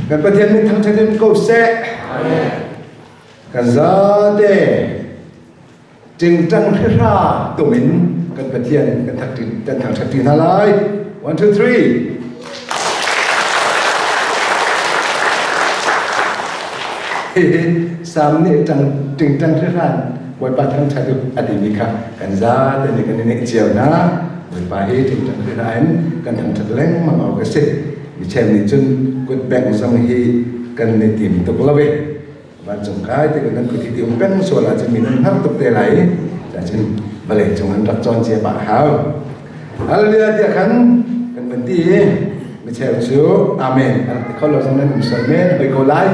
Kan Pathian min thangṭhat in ko seh. Kan zate ṭingṭang hrihra tum in kan Pathian kan kan thangṭhat ṭi hna lai. 1 2 3 Hihi Sam nih ṭingṭang hrihran Bawipa thangṭhat u a timi kha kan zate nih kan i ngeih cio hna. Bawipa hi ṭingṭang hrihra in kan thangṭhat lengmang awk a si. Micheu nih cun kutbengh zong hi kan i tim tuk lo i vancung kai te kan kut hi ti um peng sual ahcun mi nan hngar tuk te lai i cun vawlei cung an rak cawn cia pah hau. Hallelujah tiah khan kan van ti i micheu cu amen an ti kho lo zong nan um sual men hoi ko lai.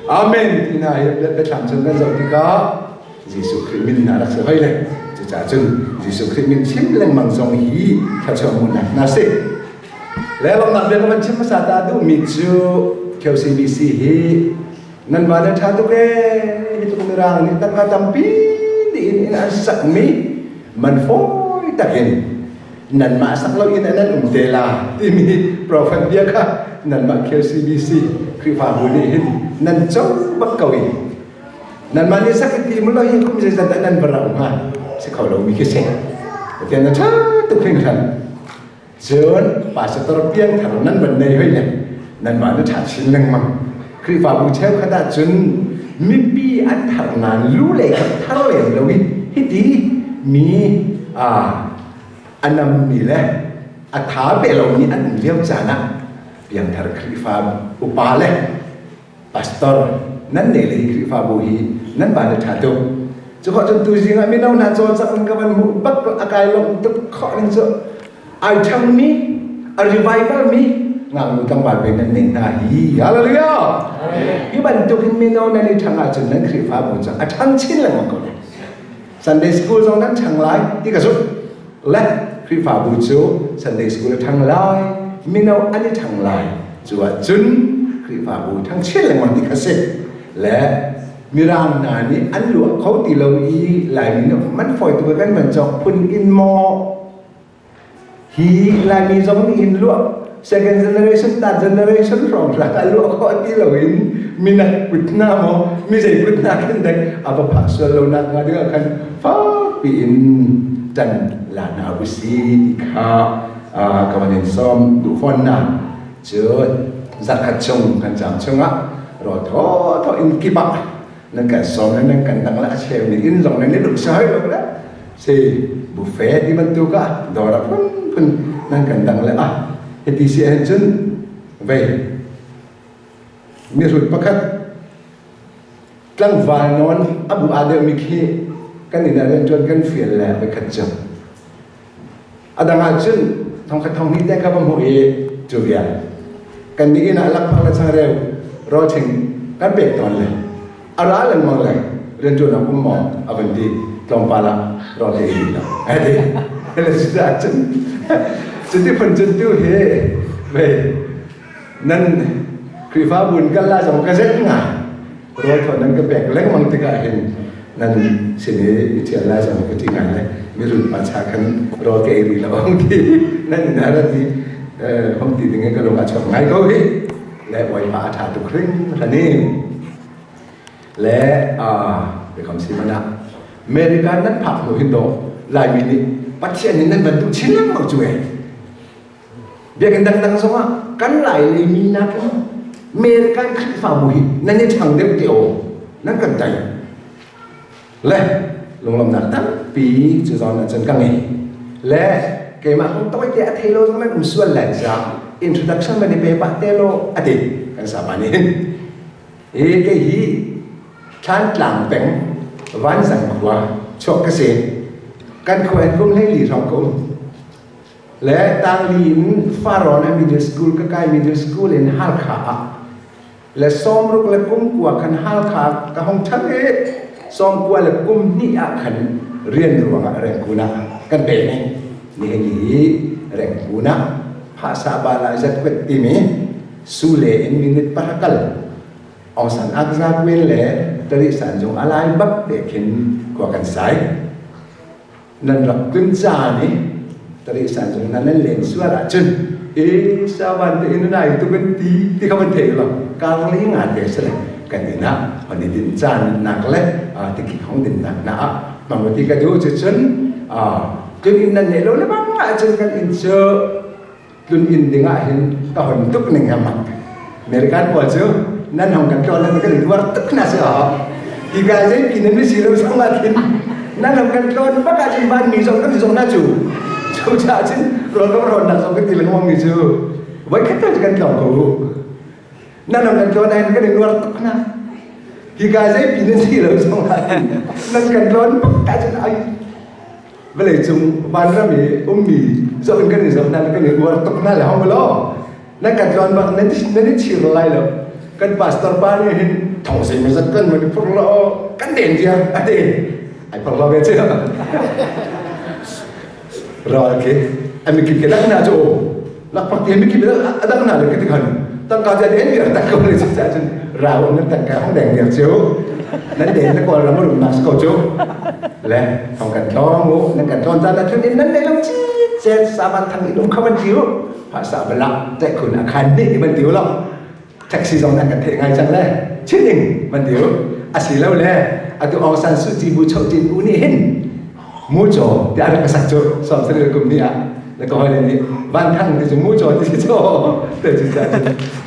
Amen ti hna hi biathlam chung kan zoh tikah Jesuh Khrih min hna rak si hoi le cucaah cun Jesuh Khrih min chim lengmang zong hi thluachuah hmuhnak hna si. Le lawmhnak bia ka van chim hmasa ta duhmi cu KCBC hi nan va le ṭha tuk ee hi tluk mirang nih tangka tampi tiin in an sakmi man fawi takin nanmah sak lo in nan um te la timi prophet bia kha nanmah KCBC Khrihfabu nih hin nan co bak ko i nanmah nih sak ti mu lo hi kum zeizat dah nan va rau hnga si kho lomi khi si Pathian na ṭha tuk hringhran Cun pastor piangthar nan van nei hoi le nanmah na ṭha chin lengmang. Khrihfabu cheukhat ah cun mipi an thar nain lu lei kha thar lem lo i hiti mi a nammi le a tha pe lomi an um lio caan ah piangthar Khrihfa upa le pastor nan nei le hi Khrihfabu hi nan van le ṭha tuk. Cu khawh cun tuzing ah mino hna cawlcangh in ka van hmuh bak a kai lawmh tuk khawh ning cu ai ṭhangmi a revival mi ngaknu tlangval pe nan nei hna hi hallelujah hi bantuk hin mino nan i ṭhang ahcun nan Khrihfabu cu a ṭhang chin lengmang ko lai Sunday school zong nan ṭhang lai ti ka zumh le Khrihfabu cu Sunday school a ṭhang lai mino an i ṭhang lai cu ahcun Khrihfabu ṭhang chin lengmang ti kha si le Mirang hna nih an luah kho ti lo i Laimi nih man fawi tuk kan van cawk phun in maw hi Laimi zong nih hin luah second generation third generation hrawng hlah a luah khawh ti lo in minak kut hna maw mi zei kut hna khin dek a va phah sual lo nak hnga dingah khan fakpi in ṭan la hna usi ti kha ka van in sawm duh fawn na cun zarkhat chung kan cam chungah rawl thaw thaw in kip ah nan kan sawm le nan kan dang le a cheu nih inn zong nan i duh sai lo le si buffet ti bantuk ah dawr a phunphun nan kan dang le ah hiti si ahhin cun vei mihrut pakhat tlangval nawn a bu aa deuhmi khi kan inn ah rianṭuan kan fial le voikhat cu a dang ah cun thongkhat thong hnih te kha va hmuh i cu vial kan nih inn ah lakphak le changreu rawlṭhing kan pek tawn le a ra lengmang le rianṭuan awk um maw a van ti tlawmpal ah rawl he ei lo a ti le cucaah cun cuti phun cun tu hi vei nan Khrihfabu in kal la zong ka zenh ngai rawl thaw nan ka pek lengmang tikah hin nan sin i i ṭhial lai zong ka ṭih ngai le mirun pa cha khan rawl ka ei rih lo hong ti nan inn ah rat i hong ti ding in ka lung a chuak ngai ko hi le Bawipa a ṭha tuk hringhran i le biakam si man ah America nan phak hnu hin dawh Laimi nih Pathian in nan van duh chin lengmang cu e Biakinn dangdang zongah kan Lai lei mi nakin American Khrihfabu hi nan i ṭhang deuh ti aw nan kan tai. Le lunglawmhnak tampi cu zawn ahcun ka ngei. Le keimah kong tawite a thei lo zong nan um sual lai caah introduction van i pe pah te law a ti kan sapa nih hin. Hi kei hi Thlantlang peng Vanzang khua chuak ka si. Kan khua in kum 14 hrawng ka um. Le tangli in Farrawn ah middle school ka kai middle school in Halkha ah le sawmruk le kum kua khan Halkha ka hong ṭhang i sawmkua le kum hnih ah khan rian ruangah Rengkun ah kan pe ne nihin hi Rengkun ah Phasa Bala Zatkwet timi Sule in minute pahra kal Aung San Akza Kwen le Tari San zung alai bak te khin khua kan sai nan rak tlun caan i Tari san zong nan nan len sual ahcun e savan te in nai tu kan ti ti kha van thei lo kar li nga te se le kan in ah on i din caan nak le tikhi khong din nak na ah mang ti ka du cu cun cun in nan nei lo le bang ahcun kan in cu tlun inn ding ah hin ka hon tuk ning ha mak American pawl cu nan hong kan tlawn nan kan duar tuk na si hi ka zei pi nan si lo zong ah khin nan hong kan tlawn bak ah cun van mi zong kan zong na cu cu cha cun rawl kan rawn nak zong kan ti lengmang mi cu voi khat te kan tlawng ko nan hong kan tlawn ah kan i nuar tuk na hi ka zei pi nan si lo zong ah nan kan tlawn bak ah cun ai vawleicung vanram i ummi zoh in kan i zoh hna kan i uar tuk hna le hong law nan kan tlawn bak nan nan i chir lai lo kan pastor pa nih hin thong sei mazat kan mun phur lo kan den dia a den ai phor lo ve che ral ke ami ki ke dak na cho lak pak ti mi ki a dak na le ki khan tangka ja den dir tak ko le cha chun rau nan tangka hong deng dir chu nan den na kawl ram rum nak ko chu le thong kan tlong u nan kan tlawn caan ah in nan nei lo chi chet saban thang in um kha ban tiu pha sa bala te khun a khan ni ban tiu lo taxi zong nan kan theih ngai cang le chining ban tiu asi lo le atu Aung San Suu Kyi bu chau tin u nih hin mu chaw ti a rak sak cu som saril kum ni ah le ka hoi nih van thang ti cu mu chaw ti cu te cu cha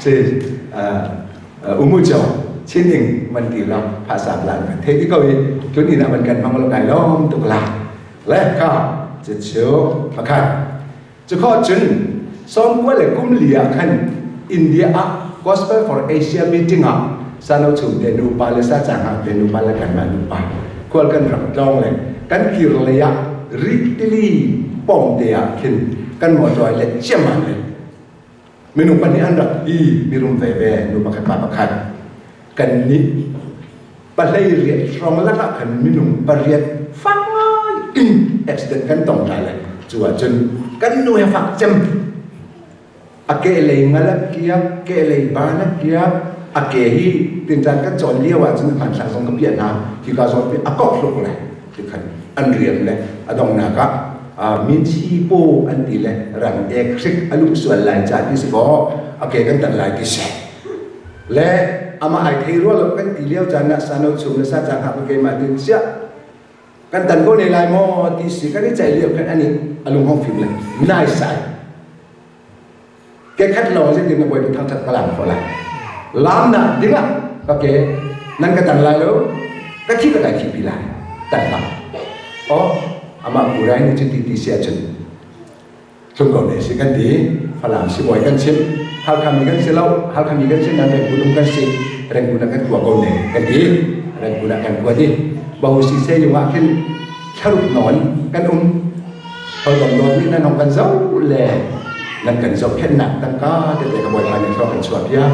si umu chaw chining man ti lo pha sa lan kan thei ti ko i tun ina man kan hmang lo kai lom tuk la le ka chu chu pakhat Cukhawh cun sawmkua le kum li ah khan India ah Gospel for Asia meeting ah sano chung te nupa le sa cang te nupa le kanmah nupa khual kan rak tlawng le kan kir lei ah ritili pawng te ah khin kan motor le ciaman le minung pahnih an rak i mirum veve nu pakhat pa pakhat kan nih pahlei riat hrawng lakah khan minung pariat fak ngai in accident kan tong hna le cu ahcun kan nu he fak cem a ke lei ngal a kiak ke lei ban a kiak a ke hi tinṭan kan cawn lio ahcun hmanthlak zong ka piah hna hika zawn pi a kok hluk le tikhan an riam le a donghnak ah minchi paw an ti le rang ek hrik a luh sual lai ca ti si kaw a ke kan tan lai ti si Le amah ai thei rua lo kan ti lio caan ah sano chung le sa cang hak keimah tin siah kan tan ko ne lai maw ti si kan i ceih lio khan ani a lung hong fim le nai sai ke khat lawng zeitin na bawipa thangthat ka lam kho lai lam na dingah ka ke nan ka tan lai lo ka thi ka kai thi pi lai tan hlah o amah purai ni cu ti ti si ahcun Tlung ko ne si kan ti. Falam sibawi kan chim. Halkha mi kan si lo. Halkha mi kan si nan Rengkun um kan si. Rengkun ah kan kua ko ne kan ti. Rengkun ah kan kua di. Bahu si se yung ah khin thlaruk nawn kan um. Hawikom dawt nih nan hong kan zoh le nan kan zohkhenhnak tangka tete ka bawipa nih thluak kan chuah piak.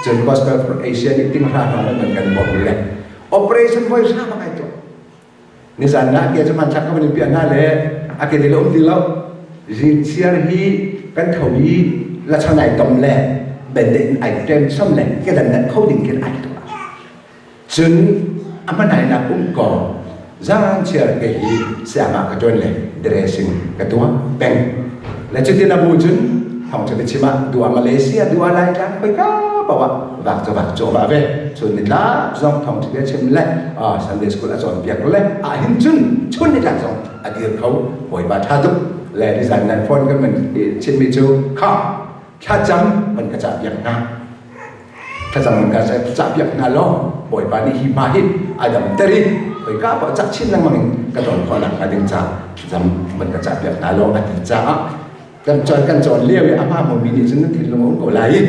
Cun Gospel for Asia nih tinghra hna nan kan bawmh le operation voi hra bak ai tuah. Nizan ah ke cu hmanthlak ka van in piah hna le a ke le um ti lo. Zingchiar hi kan tho i lachon ai tom le bende in ai ṭem chom le kedan dat kho ding khin ai tuah. Cun a hmanai nak um ko zan chiar ke hi siangah ka ṭuan le dressing ka tuah peng. Le cutin a bu cun thawng ṭha biachim ah dua Malaysia dua Laitlang khoika paoh ah vak cu vak cawh va ve chun nitlak zong thawng ṭha biachim le Sunday school a cawnpiak le ah hin cun chun nitlak zong a dir kho bawipa ṭha tuk le nizan nan phone kan van chimmi cu kha thlacam van ka cah piak hna thlacam van ka cah piak hna law bawipa nih hi hma hi a damter i khoika paoh cak chin lengmang in ka ton khawh nakhnga ding ca thlacam van ka cah piak hna law a ti caah kan cawn kan cawn lio i a hma hmumi nih cun nan thinlung a um ko lai i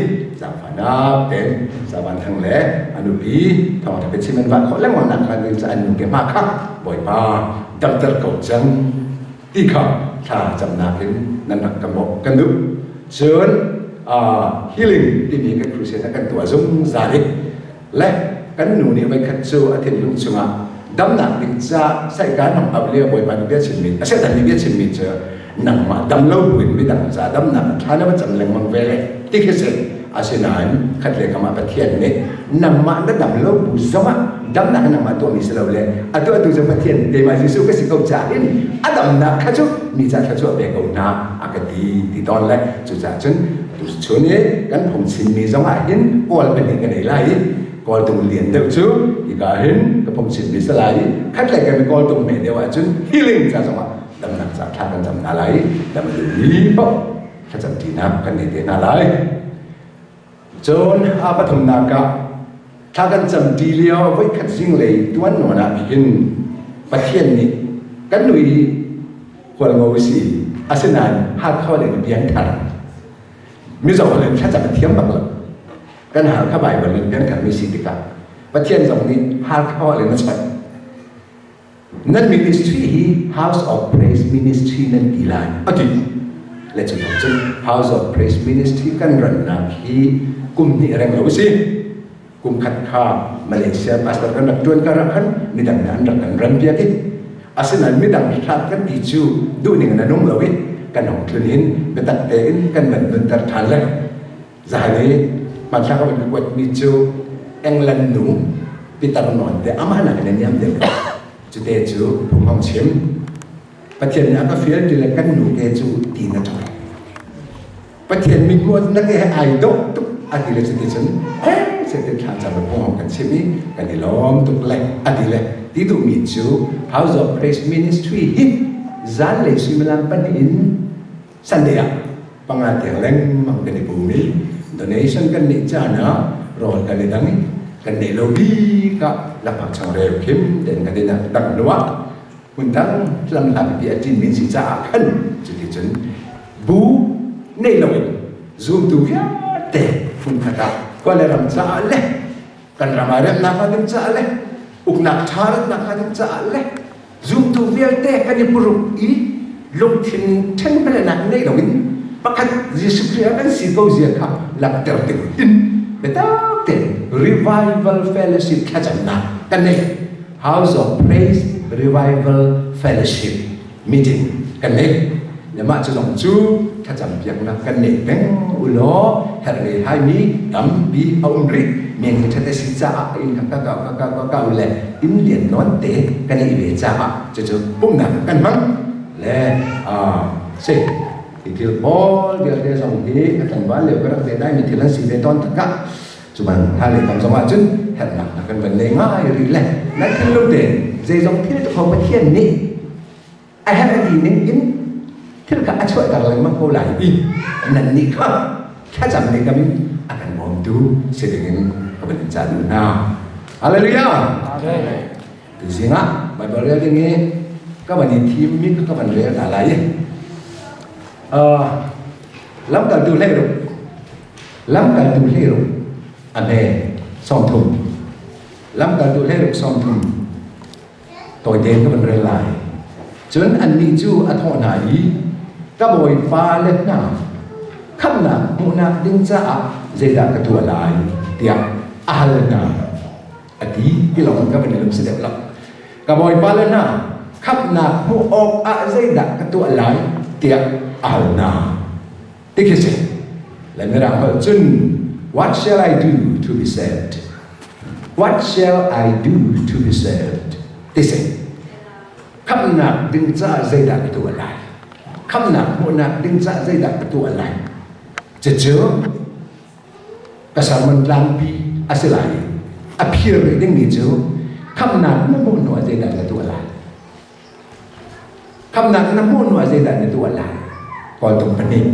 zaangfahnak tein Savan Thang le a nupi thawngṭha biachim an vah khawh lengmang nak kha ding ca an nu ke hma kha Bawipa damter ko cang ti kha thla camnak in nan rak ka bawmh kan duh cun healing timi kan crusade kan tuah zungzal i le kan nu nih voikhat cu a thinlung chungah damnak ding ca saihkan hong ap lio Bawipa nih bia chimmi a Satan nih bia chimmi cu nangmah dam lo buin midang ca damnak thla na va cam lengmang ve le ti khi si. Asinain khat le kam ah Pathian nih nangmah na dam lo bu zongah damnak nangmah tuahmi si lo le a tuahtu cu Pathian keimah Jesuh ka si ko caah hin a damnak kha cu mi ca thluachuah pe ko hna a ka ti ti tawn le cucaah cun chun i kan phungchimmi zongah hin kawl pahnih ka nei lai i kawltung lian deuh cu hika hin ka phungchimmi si lai i khat le kam i kawltung hme deuh ahcun healing ca zongah damnak ca thla kan cam hna lai i dam a duhmi paoh thlacam ṭinak kan nei te hna lai. Cun a pathumnak ah thla kan cam ṭi lio voikhat zinglei tuan nawn ah hin Pathian nih kan nu i hualngo si asinain Hakha le piangthar Mizo le thlacam a thiam bak lo kan Hakha Bible in piangthar mi si tikah Pathian zong nih Hakha le na chawnh Nan ministry hi House of Praise Ministry nan ti lai a ti. Le cu cun House of Praise Ministry kan rannak hi kum hnih reng lo si. Kum khat kha Malaysia pastor kan rak tuan kar ah khan midang nih an rak kan ran piak i asinain midang hlat kan ti cu duhning in a nung lo i kan hong tlun hin biatak tein kan van nunter ṭhan le Zan i hmanthlak a van kuatmi cu England nu pitar nawn te amah nakin a niam deuh. Cute cu phung hong chim. Pathian nih a ka fial ti le kan nu te cu ti na ṭol. Pathian mithmuh na ke he ai dawh tuk a ti le cuti cun sete thla cam phung hong kan chim i kan i lawm tuk le a ti le ti duhmi cu House of Praise Ministry hi zanlei suimilam pahnih in Sunday ah panga tiang lengmang kan i pum i donation kan neih caan ah rawl kan i dang i kan neih lo bik ah lakphak changreu khim tein kan i dang hnu ah hmun dang lam hla pipi a ṭin min si caah khan cuticun bu nei loin zumtu vialte hmunkhat ah khua le ram caah le kan ram ah remnak hnga ding caah le uknak ṭha ratnak hnga ding caah le zumtu vialte kan i puruk i lungthin ṭhenpelenak nei loin pakhat Jesuh Khrih ah kan si ko zia kha langhter ding in biatak tein revival fellowship thlacamnak kan nei House of Praise Revival Fellowship meeting kan nei le mah cu zong cu thlacam piaknak kan nei peng ulaw herh le haimi tampi a um rih men hi ṭhat a si caah inn kha ka kau ka kau ka kau le inn lian nawn te kan i ve caah cucu pumhnak kan hmang le si hi thil pawl vialte zong hi a tlangval lio ka rak ve dai mi thil an si ve tawn takah cuban hna le kam zong ah cun herhnak na kan van nei ngai rih le nan thinlung tein zeizong thil te kho Pathian nih a herh a ti ning in thil kha a chuahter lengmang ko lai i nannih kha thlacam nih kam in a kan bawmtu si dingin ka van in cah duh hna. Hallelujah! Amen. Tuzing ah Bible rel ding i ka van i thim mi ka van rel hna lai i uh, lamkaltu hleiruk lamkaltu hleiruk a hme 30 lamkaltu hleiruk 30 Tawite ka van rel lai. Cun annih cu a thawh hna i, Ka bawipa le hna, khamhnak hmuhnak ding caah zeidah ka tuah lai? tiah a hal hna. A ti ti lawng ka van i lung si deuh lo. Ka bawipa le hna, khamhnak hmuh awkah zeidah ka tuah lai? tiah a hal hna. Ti khi si. Le Mirang holh cun, What shall I do to be saved? What shall I do to be saved? Ti si. Khamhnak ding caah zeidah ka tuah lai? Khamhnak hmuhnak ding caah zeidah ka tuah lai? Cucu ka sermon tlangpi a si lai. A phir rih dingmi cu khamhnak na hmuh hnu ah zeidah na tuah lai? Khamhnak na hmuh hnu ah zeidah na tuah lai? Kawltung pahnih.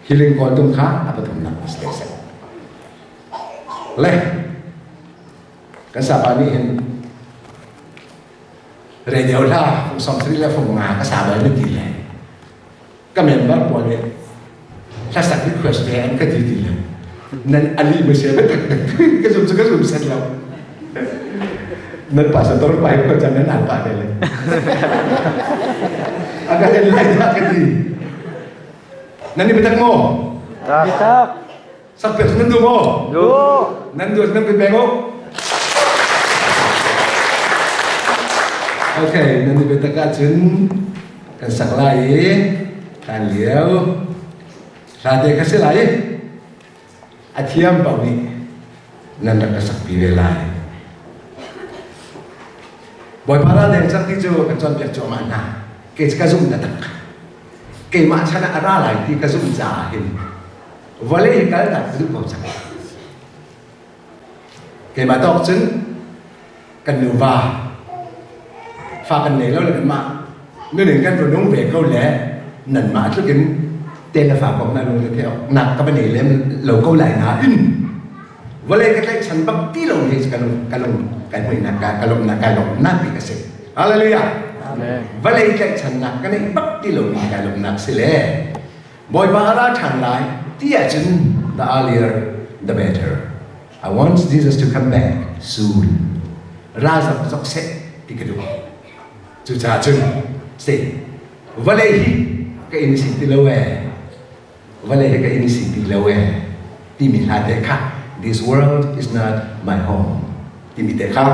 Healing kawltung kha a pathumnak a si te Le kan sapa nih hin radio hla fung som sri le fung nga ka sa bal na ti le ka member pawl nih hlasak request ve an ka ti ti le nan ali ma se tak tak ka zum ka zum set lo nan pa sa tor pa ko chan nan al pa le aga len lai ta ka ti nan ni bitak mo Bitak. sak pe nan du mo Du. nan du nan pe mo Okay, nan ni bitak ah cun kan sak lai i hlan lio hla te kha si lai i. A thiam paoh nih nan rak ka sakpi ve lai. Bawipa ra deng cang ti cu kan cawnpiak cuahmah hna. Kei ka zumh taktak. Keimah chan ah a ra lai ti ka zumh caah hin vawlei hi kal tak ka duh ko cang. Keimah tawk cun kan nuva fa kan nei lo le kanmah nuning kan runung ve ko le nanmah tluk in te le fa kong na lung le the nak ka va nei lem lo ko lai nain vawlei ka tlaihchan bak ti lo hi ka lung ka lung kai hmuinak ka ka lawmnak kai lawmnak bik a si. Hallelujah. Amen. Vawlei tlaihchannak ka neih bak ti lo mi kai lawmnak si le Bawipa a ra ṭhan lai ti ahcun the earlier the better. I want Jesus to come back soon. Ra zok zok seh ti ka duh. Cucaah cun si vawlei hi ka inn si ti lo ee. Vawlei hi ka inn si ti lo ee timi hla te kha this world is not my home timi te kha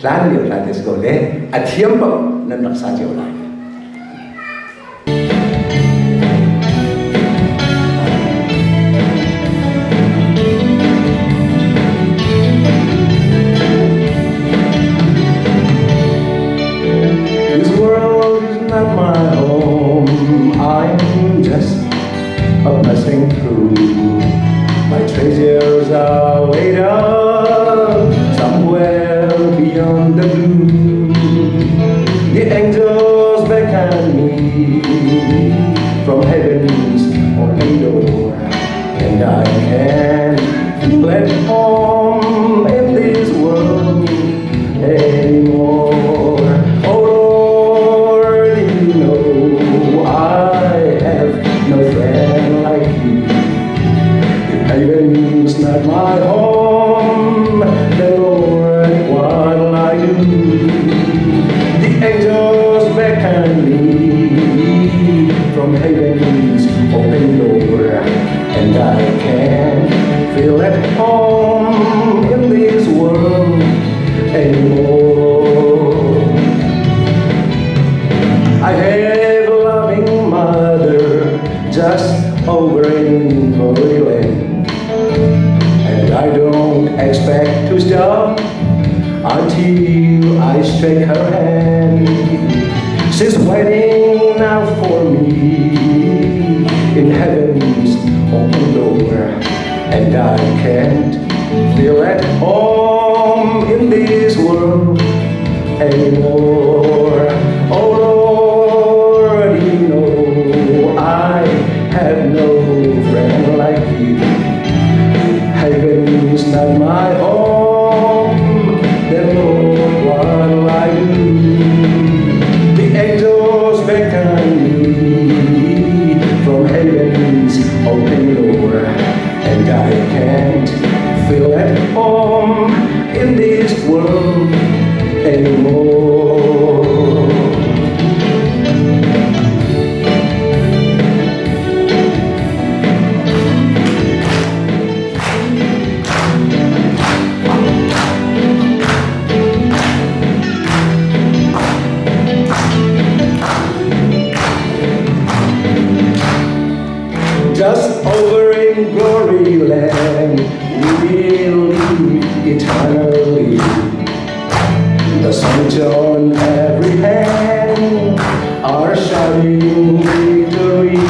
hlan lio hla te si ko le a thiam bak nan rak sa cio lai. This world is not my home. I'm just a passing through. My treasures are laid up somewhere beyond the blue. The angels beckon me from heaven's open door, and I can't feel at home in this world anymore. Oh Lord, you know I have no friend like you. If heaven's not my home, then Lord, what'll I do? The angels beckon me from heaven's open door, and I can't feel at home in this world anymore. I have a loving mother just over in Holy Land, and I don't expect to stop until I shake her hand. She's waiting now for me in heaven's open door, and I can't feel at home in this world anymore. Oh Lord, you know I have no friend like you. Heaven's not my home, then Lord, what'll I do? The angels beckon me from heaven's open door, and I can't feel at home in this world anymore. Just over in glory land, we'll live eternally. The saints on every hand are shouting victory.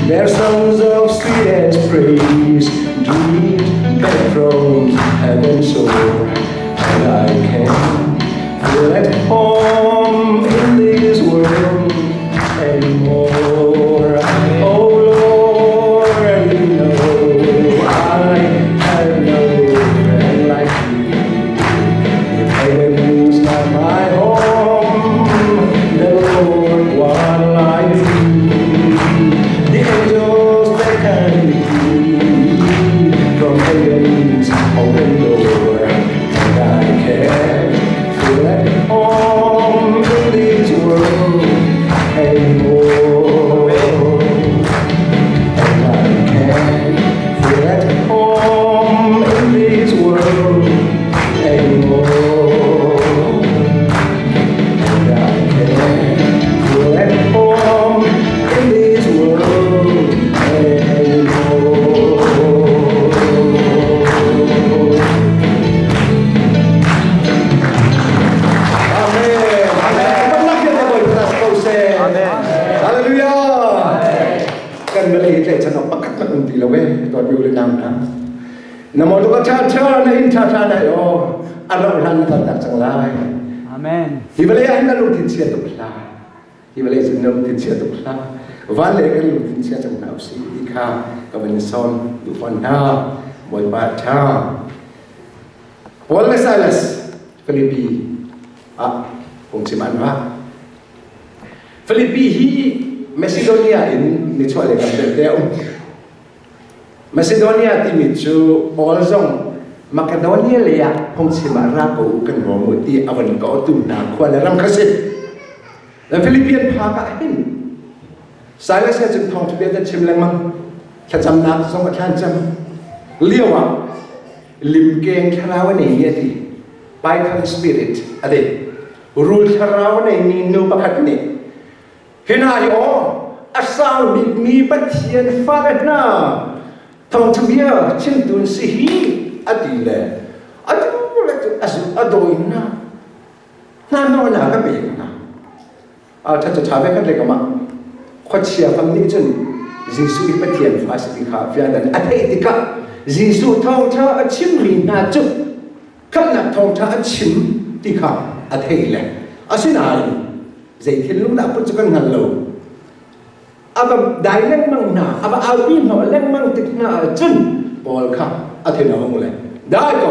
Their songs of sweetest praise drift back from heaven's shore, and I can't feel at home in this world anymore. Oh Lord, you know I have no friend like you. If heaven's not my home, then Lord, what'll I do? The angels beckon me from heaven's open door, and I can't feel at home in this world anymore. Kan vawlei hi tlaihchan awk pakhat hmanh um ti lo e dawt u le nau hna. Na motor ka ṭha ṭha na inn ṭha ṭha dai aw a rauh hlan na kaltak cang lai. Amen. Hi vawlei ah hin na lungthin chia tuk hlah. Hi vawlei cun na lungthin chia tuk hlah. Van le kan lungthin chia cang hna usih ti kha ka van sawm duh fawn hna. Bawipa ṭha. Paul le Silas Filipi ah phungchim an vak. Filipi hi Macedonia in nichuahlei kam deuh te a um. Macedonia timi cu Paul zong Makedonia lei ah phungchim ah ra ko u kan bawm u ti a von ka tu hna khua le ram kha si. Le Philippian phak ah hin Silas he cun thawngṭha bia kan chim lengmang. Thlacamnak zong a thlan cam. Lio ah limkeng thlarau a nei a ti. Python spirit a ti. Rul thlarau a neimi nu pakhat nih hi hna hi aw a sang bikmi Pathian fale hna thawngṭha bia chimtu an si hi a ti le atu le tu a zu a dawi hna hna nawlnak a pek hna a ṭha cu ṭha ve kan le kamah khuachia fam nih cun Jesuh hi Pathian fa si ti kha fiandan a theih tikah Jesuh thawngṭha a chimmi hna cu khamhnak thawngṭha a chim ti kha a thei le asinain zei thinlung dah put cu kan hngal lo a va dai lengmang hna a va aupi hnawh lengmang tik hna ahcun Paul kha a thin a hung le dai ko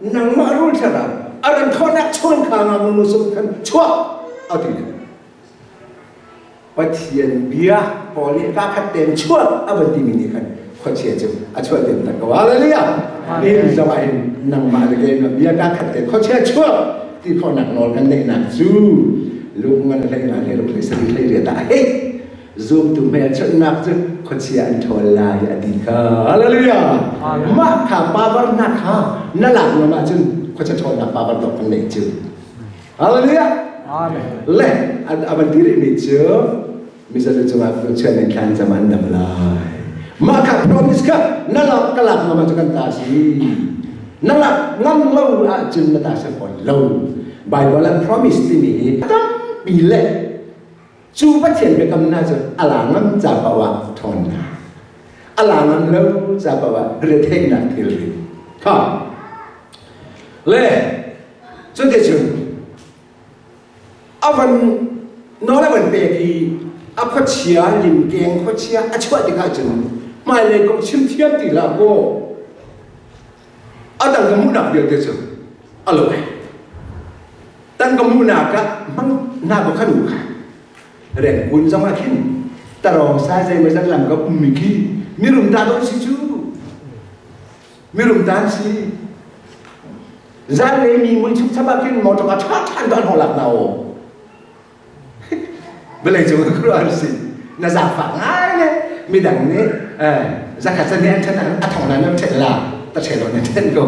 nangmah rul thlarau a ran khawhnak chuan kha ngaknu sung khan chuak a ti le Pathian bia Paul nih kaa khat tein chuak a van timi nih khan khuachia cu a chuah tem tak ko. Hallelujah! Nihin zong ah hin nangmah le keimah bia kaa khat te khuachia chuak ti khawhnak nawl kan neihnak cu lung ngan hlei nga hlei ruk hlei sarih hlei riat ah hei zumtu hmelchunhnak cu khuachia an ṭhawl lai a ti kha. Hallelujah! Mah kha power-nak kha na lak ngam ahcun khuachia ṭhawnnak power dok kan neih cu. Hallelujah. Amen. Le a van ti rihmi cu mizapi cungah chian in thlan cam an dam lai. Mah kha promise kha na lak ka lak ngam ahcun kan ta si. Na lak ngam lo ahcun na ta si fawn lo. Bible ah promise timi hi tampi le cu Pathian biakamnak cu a la ngam ca paoh ah ṭhawnnak a la ngam lo ca paoh ah retheihnak thilri kha le Cuticun a van nawl a van pek i a khuachia limkeng khuachia a chuah tikah cun hmailei kong chim thiam ti hlah kaw a dang ka hmuhnak vialte cu a lo ai. Tan ka hmuhnak ah hmang hna ko khan u kha. Rengkun zong ah khin tarawng sai zeimawzat lam ka ummi khi mirum ta dawh si cu. Mirum ta an si. Zanlei mi mui chukchap ah khin motor a ṭha ṭhan an holak na aw. Vawlei cung khuaruah an si. Na zaangfah ngai le midang nih zakhat san nih an ṭhen a thong na nan ṭhen la ta ṭhen lo na ṭhen ko.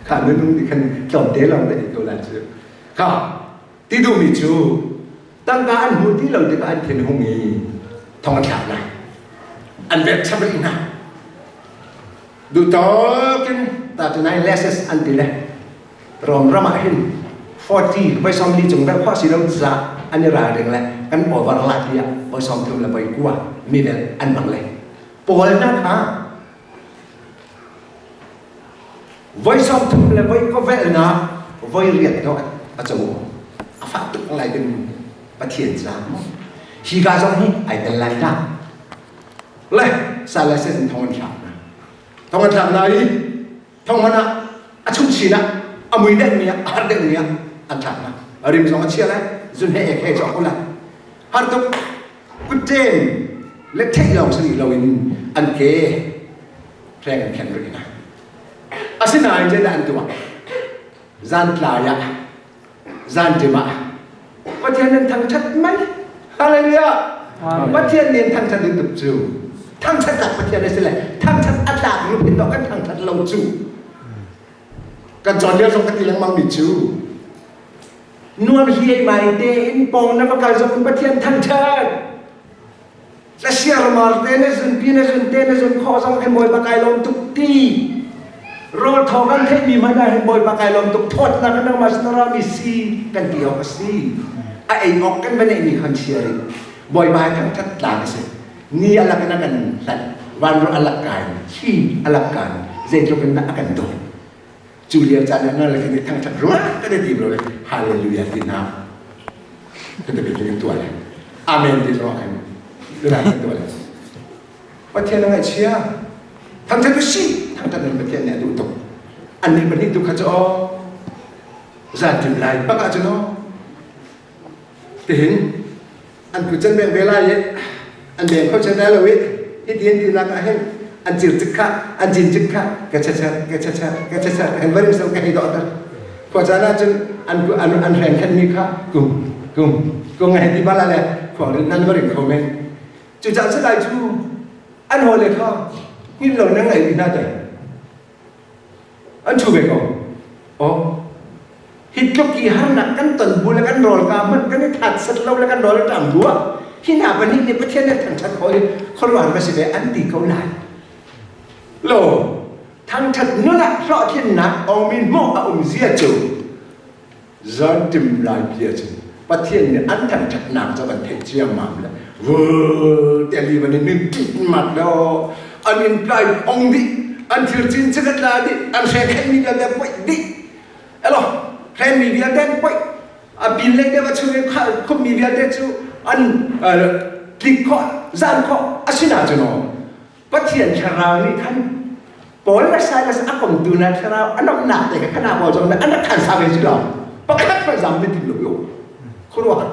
Kha nunung nih khan tlawmte lawng te ko la cu. Kha ti duhmi cu tangka an hmu ti lo tikah an thin hung i thong an thlak lai. An velh chap rih hna. Duhtawk in 39 lashes an ti le Rom ram ah hin 40 voi 40 cung velh khawh si lo caah an i ralring le kan over la tiah voi 30 le voi kua mi vel an hmang le Paul hna kha voi 30 le voi kua velhnak voi riat dawh a co a fah tuk lai ding Pathian caah hi ka zong hi ai tel lai dah le sal sin thong an thlak hna thong an thlak hna i thong hmanh ah a chung chin ah a mui deuh mi ah a har deuh mi ah an thlak hna a rim zong a chia lai zun he ek he cawk ko lai har tuk kuttem le theih lawng si lo in an ke hreng an khen rih hna asinain zeidah an tuah zan tlai ah zanṭim ah Pathian nan thangṭhat mai hallelujah Pathian nih thangṭhat ding tuk cu thangṭhat tlak Pathian a si le thangṭhat a tlak nu hin kan thangṭhat lo cu kan cawn lio zong ka ti lengmang mi cu nuam hiai mai tein pong na va kal zong Pathian thangṭhat Na siarmar te na zunpi na zun te na zun khawh zong khin Bawipa kai lawm tuk ti. Rawl thaw kan theihmi hmanh ah hin Bawipa kai lawm tuk thawtnak in nangmah sin a rami si kan ti awk a si. A ei awk kan va neihmi khan chia rih. Bawipa he thangthat tlak a si. Ni a lak in a kan hlanh, vanruah a lak kai, thli a lak kai, zeitluk in dah a kan dawt. Cu lio caan ah na le kan i thangṭhat ruah kan i tim lo le hallelujah ti hna kan te kan tuah le amen ti zong ah khan tunah kan tuah le Pathian a ngaihchia thangṭhat u sih thangṭhat in Pathian nih a duh tuk annih pahnih tu kha cu aw zan tim lai bak ah cun aw tihin an tu can beng ve lai i an beng kho chan lai lo i hiti an tinak ah hin an cir cik kha an cin cik kha ka chacha ka chacha ka chacha an varim so ka hei dawh ter khua caan ah cun an an an hren khan mi kha kum kum kum hei ti bala le khuang rin nan varim kho men cu caan salai cu an haw le kha hngin lo na ngai hna te An ṭhu ve ko. Aw, hi tluk i harnak kan ton bu le kan rawl ka hmanh kan i that set lo le kan rawl a ṭam bu ah hi hna pahnih nih Pathian nih thangṭhat khawh i khuaruahhar va si ve an ti ko lai. Lo, thangṭhat nun ah hlawhtlinnak awmi hmuh a um zia cu Zanṭim lai bia cu Pathian nih an thangṭhatnak cu a van theih ciammam le vul te li van in min mat lo an in tlai ong dih an thil cin cu kan tla dih an hrengkhenmi vialte poih dih elo hrenmi vialte an poih a pin lei deuh a chung i khupmi vialte cu an tlik khawh zan khawh asina cu no Pathian thlarau nih khan Paul le Silas a komtu na thlarau a lawmhnak te kha khana pawl zong an rak khan sa ve si lo pakhat hmanh zam ti lo yo khuaruah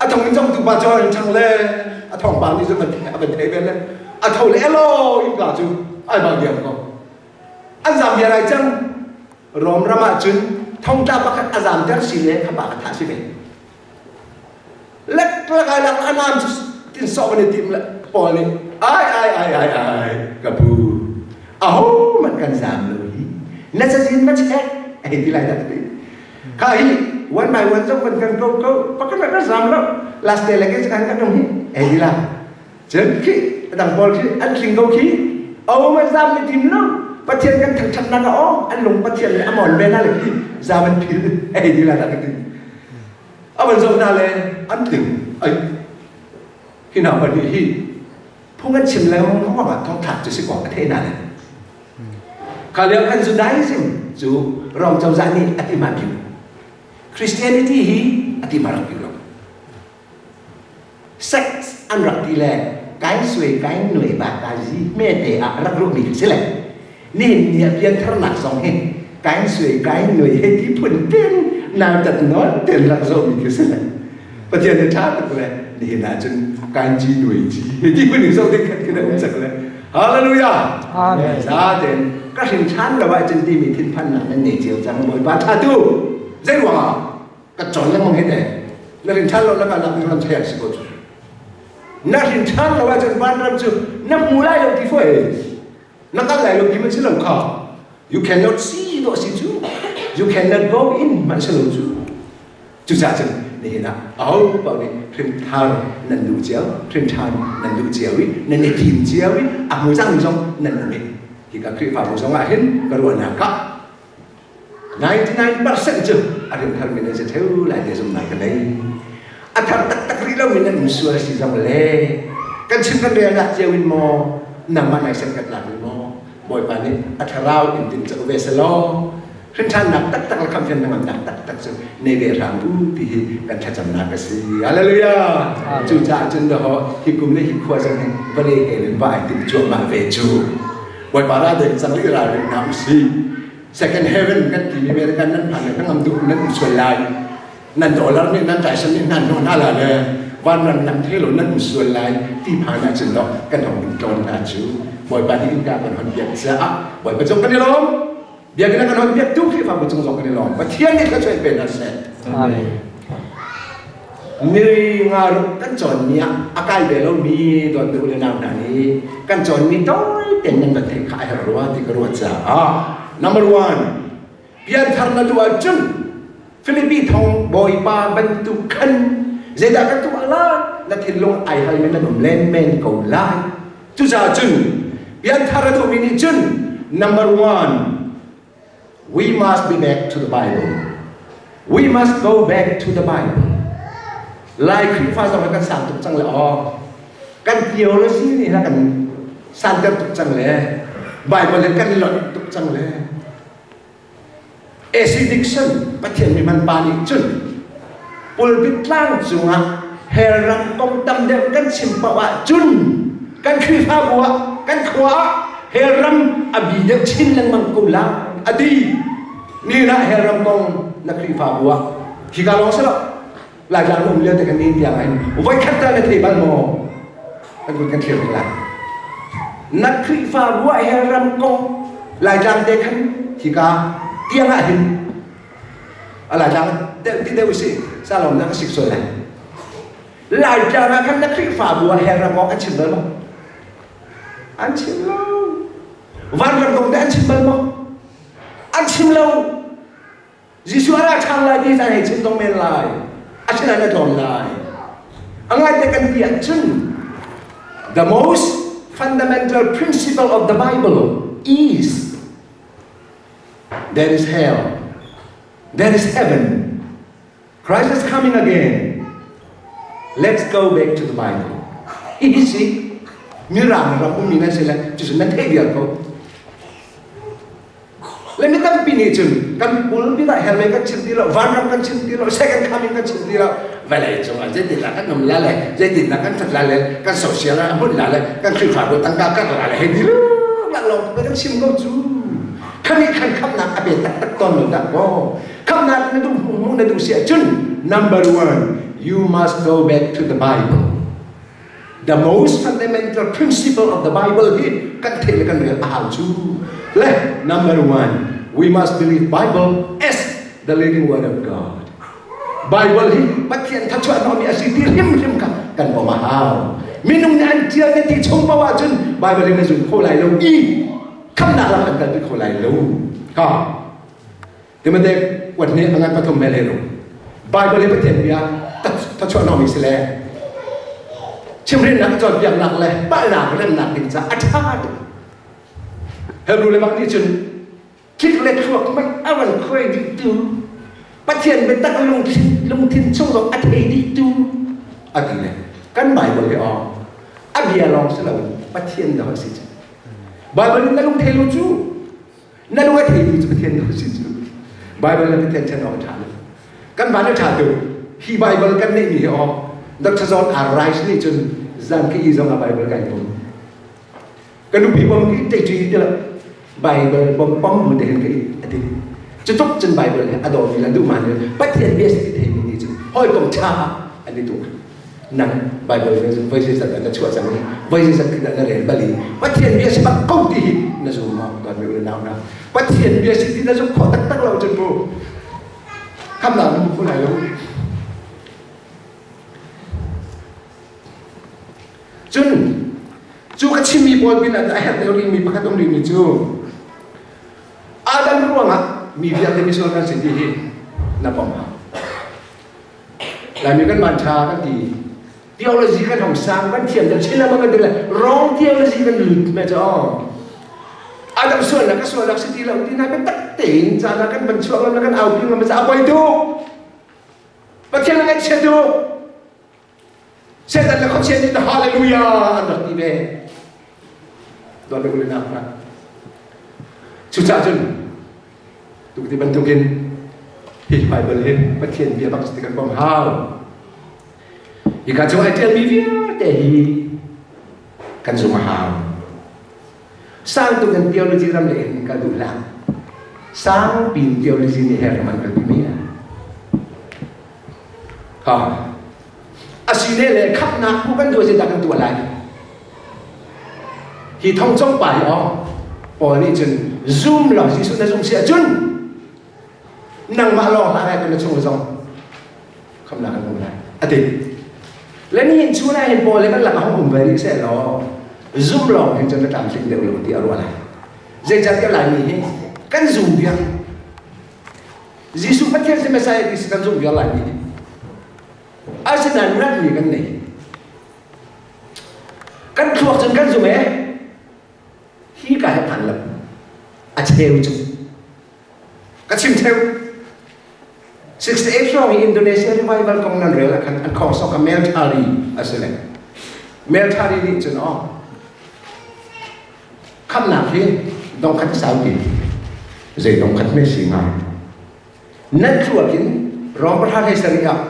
a thong in zong tu pa cho in chang le a thong pa nih zong a van thei ve le a tho le elo in ka cu ai bang diam ko an zam bia lai cang Rom ram ah cun thongtla pakhat a zam ter si le kha pa ka thah si ve Lek lak ai lak a nam cu tin sawh van i tim le Paul nih ai ai ai ai ai ka pu aho man kan zam lo hi na cazin va check hei ti lai dah ti kha hi one by one zong van kan ko ko pakhat kan zam lo last day le kan kan kan hi hei ti la cun khi dang pawl khi an tling ko khi o man zam ni tim lo pathian kan thangthatnak a aw an lung pathian le amon ve na le khi zam an phil hei ti la dah ti A van zoh hna le an tling. Ai, hi hna pahnih hi phung an chim lengmang ruangah thongthlak cu si ko a thei hna le. Kha lio khan Judaism cu Rom cozah nih a ti ma biu. Christianity hi a ti ma rak biu lo. Sex an rak ti le kai suai kai nuai ba ka zi me te ah rak ruahmi khi si le nihin ni ah piantharnak zong hi kai suai kai nuai he ti phun ten nautat nawn ten rak zohmi khi si le Pathian nih ṭha tuk le nihin ah cun kai ci nuai ci he ti phun in zoh ding khat khin a um cak le Hallelujah Amen. Za ten ka hrin ṭhan lo ahcun timi thinphannak nan nei cio cang Bawipa ṭha tu zei ruangah Ka cawn lengmang hi te. Na rin ṭhan lo na kalnak ding ram chei si ko cu. Na rin ṭhan lo ahcun vanram cu na hmu lai lo ti foi. Na kal lai lo ti man si lo kha. You cannot see dawh si cu. You cannot go in man si lo cu. Cucaah cun nihin ah aho paoh nih hrinthar nan duh cio, hrinṭhan nan duh cio i nan i thim cio i a hmu cangmi zong nan um i hika Khrihfabu zong ah hin ka ruahnak ah 99% cu a rimtharmi nan si ṭheu lai ti zumhnak ka nei. A thar taktak rih lomi nan um sual si zong le kan chim kan relnak cio in maw nangmah nai sen kan lak in maw Bawipa nih a thlarau in tin cang ve selaw hrinṭhannak taktak le khamhfian hnangamnak taktak cu nei ve hram u ti hi kan thlacamnak a si. Hallelujah! Cucaah cun dahaw hi kum le hi khua zong hi vawlei he in va ai tim cuahmah ve cu. Bawipa ra deng cang i ralring hna usih. Second heaven kan timi American nan phan le hnangam duh nan um sual lai. Nan dollar nih nan taisam nih nan hnawh hna la le vanram lam the lo nan um sual lai ti phan ah cun dok kan hong duh tawn hna cu. Bawipa nih innka kan hon piak caah Bawipa cung kan i lawm. Biakinn kan hon piak tu Khrihfabu cung zong kan i lawm. Pathian nih thluachuah pe hna seh. Amen. Ni nga ruk kan cawnmi ah a kai ve lomi dawtmi u le nau hna nih kan cawnmi tawi tein nan van theih kha a herh rua ti ka ruat caah number one pianthar na duh ahcun Filipi thong bawipa bantuk khan zeidah ka tuah lai na thinlung ai halmi nan um len men ko lai cucaah cun pianthar a duhmi nih cun number one We must be back to the Bible. We must go back to the Bible. Lai Khrihfa zong hi kan sang tuk cang le aw. Kan theology nih na kan santer tuk cang le Bible in kan lonh tuk cang le AC Dixon Pathian mi hman pa nih cun pulpit tlang cungah hell ram kong tam deuh kan chim paoh ah cun kan Khrihfabu ah kan khua ah hell ram a bi deuh chin lengmang ko la a ti ni lah hell ram kong na Khrihfabu ah hika lawng si lo Laitlang um lio te kan ni tiang hin voi khat tal na thei bal maw kan kut kan thlir la na Khrihfabu ah hell ram kong Laitlang te khan hika tiang ah hin a Laitlang deuh ti deuh si salom na ka sik sual lai Laitlang ah khan na Khrihfabu ah hell ram kong an chim bal maw an chim lo vanram kong te an chim bal maw an chim lo Jesuh a ra ṭhan lai ti caan hei chim zong men lai. Asinain a tlawn lai. A ngaite kan ti ahcun the most fundamental principle of the Bible is there is hell, there is heaven. Christ is coming again. Let's go back to the Bible. Hihi si mirang ram ummi nan si le cucu nan theih vial ko. Le mi tampi nih cun kan pulpit ah hell kan chim ti lo, vanram kan chim ti lo, second coming kan chim ti lo, vawlei cungah zeitindah kan um la le zeitindah kan ṭhat la le kan social ah hmun la le kan Khrihfabu tangka karh la le hei ti laklawng kan chim ko cu. Khan nih khan khamnak a pe taktak tawn lo dah kaw. Khamnak na duh hmuh na duh si ahcun number one, you must go back to the Bible. The most fundamental principle of the Bible hi kan theih le kan rel a hau cu. Le number one, we must believe Bible as the living word of God. Bible hi Pathian thachuah hnawhmi a si ti hrimhrim kha kan pom a hau. Minung nih an tial na ti chung paoh ahcun Bible hi na zum kho lai lo i khamnak lam an kalpi kho lai lo. Ka Timote kuat nih a ngan pathum mel he Bible hi Pathian bia thachuah hnawhmi si le chimhrinnak cawnpiaknak le palhnak remnak ding caah a ṭha tuk. Hebrew le bang nih cun tlik le thluak hmanh a van khuai dihtu Pathian biatak lungthin lungthin chung zong a thei dihtu a ti le kan Bible hi aw a bia lawng si loin Pathian dah a si cu Bible in na lung thei lo cu Na lung a theitu cu Pathian na si cu. Bible le Pathian ṭhen awk a ṭha lo. Kan van a ṭha tuk. Hi Bible kan neihmi hi aw Dr. John R. Rice nih cun zan ka i zong ah Bible kai pom. Ka nupi bom ki te ṭi ti lo. Bible bom pom bu te hin ka i a ti. Cu tuk cun Bible hi a dawmi le duh ma nih Pathian bia si ti theimi nih cun hawikom ṭha ah an i tuah. Nang Bible na voi zeizat dah na chuah cang i voi zeizat khi dah na rel bal i Pathian bia si bak ko ti hi na zum maw dawtmi u le nau hna Pathian bia si ti na zumh khawh taktak lo cun mu khamnak na hmu kho lai lo cun cu ka chimmi pawl pin ah a herh deuh rihmi pakhat um rihmi cu Adam ruangah mi vialte misual kan si ti hi na pom hau Laimi kan man ṭha kan ti. Theology kan hong sang kan thiam deuh chin lengmang kan ti le wrong theology kan lut me cu Adam sualnak ka sualnak si ti lo ti na biatak tein caan ah kan van chuak ngam kan aupi ngam a poi tuk Pathian a ngaihchia tuk Satan le khuachia nih hallelujah an rak ti ve Dawt le ulinak hna Cucaah cun Tuk ti bantukin hi Bible hi Pathian bia bak si kan pom hau. Hika cung ai ṭialmi vialte hi kan zumh a hau. Sang tuk in theology ram le in kal duh hlah. Sang pin theology nih her ram an kalpi mi Ha. Asine le khamnak bu kan duh zeidah kan tuah lai? Hi thongcong pa hi aw Paul nih cun zum law Jesuh na zum si ahcun nangmah lawng hlah ngai na chung zong khamnak kan hmu lai a ti. Le nihin chun ah hin Paul le kan lakah hong um ve rih seh law zum lawng hin cun na tlamtling deuh lo ti a ruah lai. Zeicahtiah Laimi hi kan zum viar. Jesuh Pathian si Messiah ti si kan zumh viar Laimi hi. Asinain ratmi kan nei. Kan thluak cun kan zum ee. Hi ka he phan lo. A cheu cu. Ka chim cheu. 68 hrawng i Indonesia revival kong nan rel ah khan an khong sok a Melthari a si le. Melthari nih cun aw khamnak hi dongkhat sau ti zei dongkhat me si hnga nan thluak in Rom pahra hlei sarih ah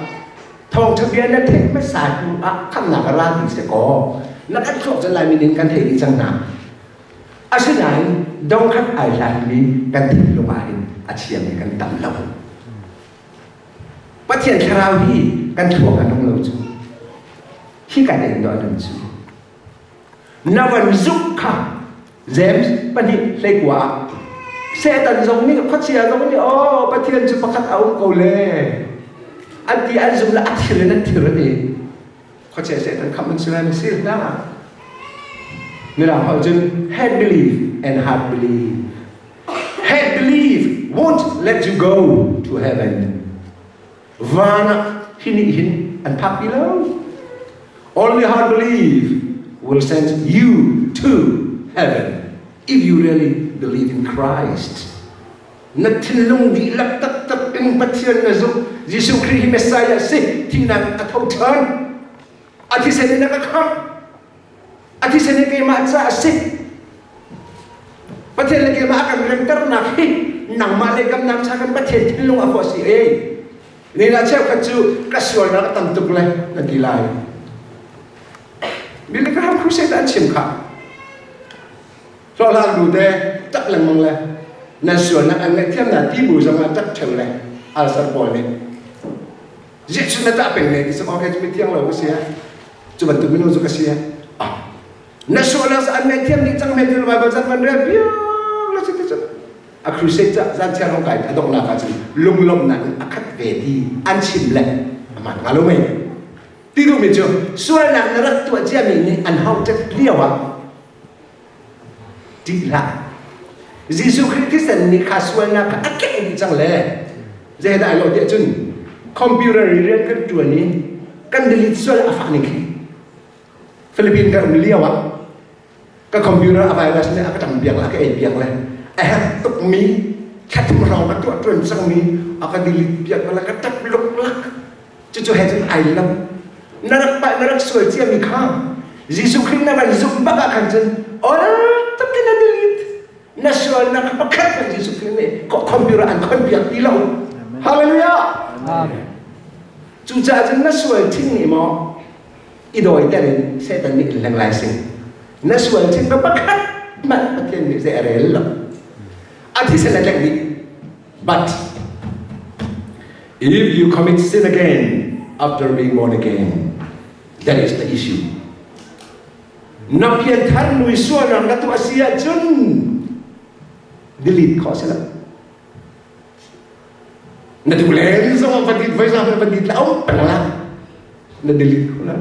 thawngṭha bia na theih hmasa hnu ah khamnak a ra ti si kaw na kan thluak cun Laimi nin kan theih dih cang hna. Asinain dongkhat ai hlatmi kan thinlung ah hin a thiammi kan tam lo. Pathian thlarau hi kan thluak a nung lo cu. Hi kan in dawh nun cu. Na van zuk kha James pahnih hleikua ah Satan zong nih khuachia zong nih oh Pathian cu pakhat a um ko le an ti an zum le a thir in an thir an i khuachia Satan khamh an si lai ma si hlah Mirang holh cun head belief and heart belief head belief won't let you go to heaven Van ah hi nih hin an phak ti lo. Only heart belief will send you to heaven if you really believe in Christ. Na thinlung dihlak taktak in Pathian na zumh. Jesuh Khrih hi Messiah si, thihnak a tho ṭhan. A thisen in a ka khamh. A thisen in keimah ca a si. Pathian le keimah a kan remternak hi nangmah le kamnak cha kan Pathian thinlung a khawh si ei. Lila cheukhat cu ka sualnak a tam tuk le na ti lai. Billy Graham Crusade an chim kha. Hlawhhlang nu te tak lengmang le nan sualnak an ngaihthiam na ti bu zong ah tak ṭheu le alsar pawl nih Jesuh na tah peng ne ti sam okay cu mithiang lo ka si cu bantuk minung cu ka si ah na sualnak an ngaihthiam dih cang men Bible zan van rel piak la cu ti cu a crusade ca zan chiar hong kai a donghnak ah cun lunglawmhnak in a khat ve ti an chim le aman nga lo mei ti duhmi cu sualnak na rak tuah ciami nih an hau tet lio ah Ṭih hlah. Jesuh Khrih thisen nih kha sualnak kha a kengh dih cang le zeidah ai lawh tiah cun computer i rian kan ṭuan i kan delete sual a fah ning khi Philippines kan um lio ah ka computer a virus nih a ka ṭam piak le a ka ei piak le a herh tukmi thla thum hrawng ka tuah ṭuan cangmi a ka delete piak le ka ṭap luklak Cucu he cun ai lo. Na rak palh na rak sual ciami kha Jesuh Khrih na van zumh bak ah khan cun ol tuk in na delete. Na sualnak kha pakhat hmanh Jesuh Khrih nih computer an khon piak ti lo. Hallelujah. Amen. Cucaah cun na sual thing nih maw i dawiter in Satan nih in hleng lai sing. Na sual thing kha pakhat hmanh Pathian nih zei a rel lo. A thisen a tleng dih. But if you commit sin again after being born again, that is the issue. Na pianthar mui sualnak na tuah si ahcun delete khawh si lo. Na duh len zong va dit voi zong va dit la um peng la. Na delete kho la.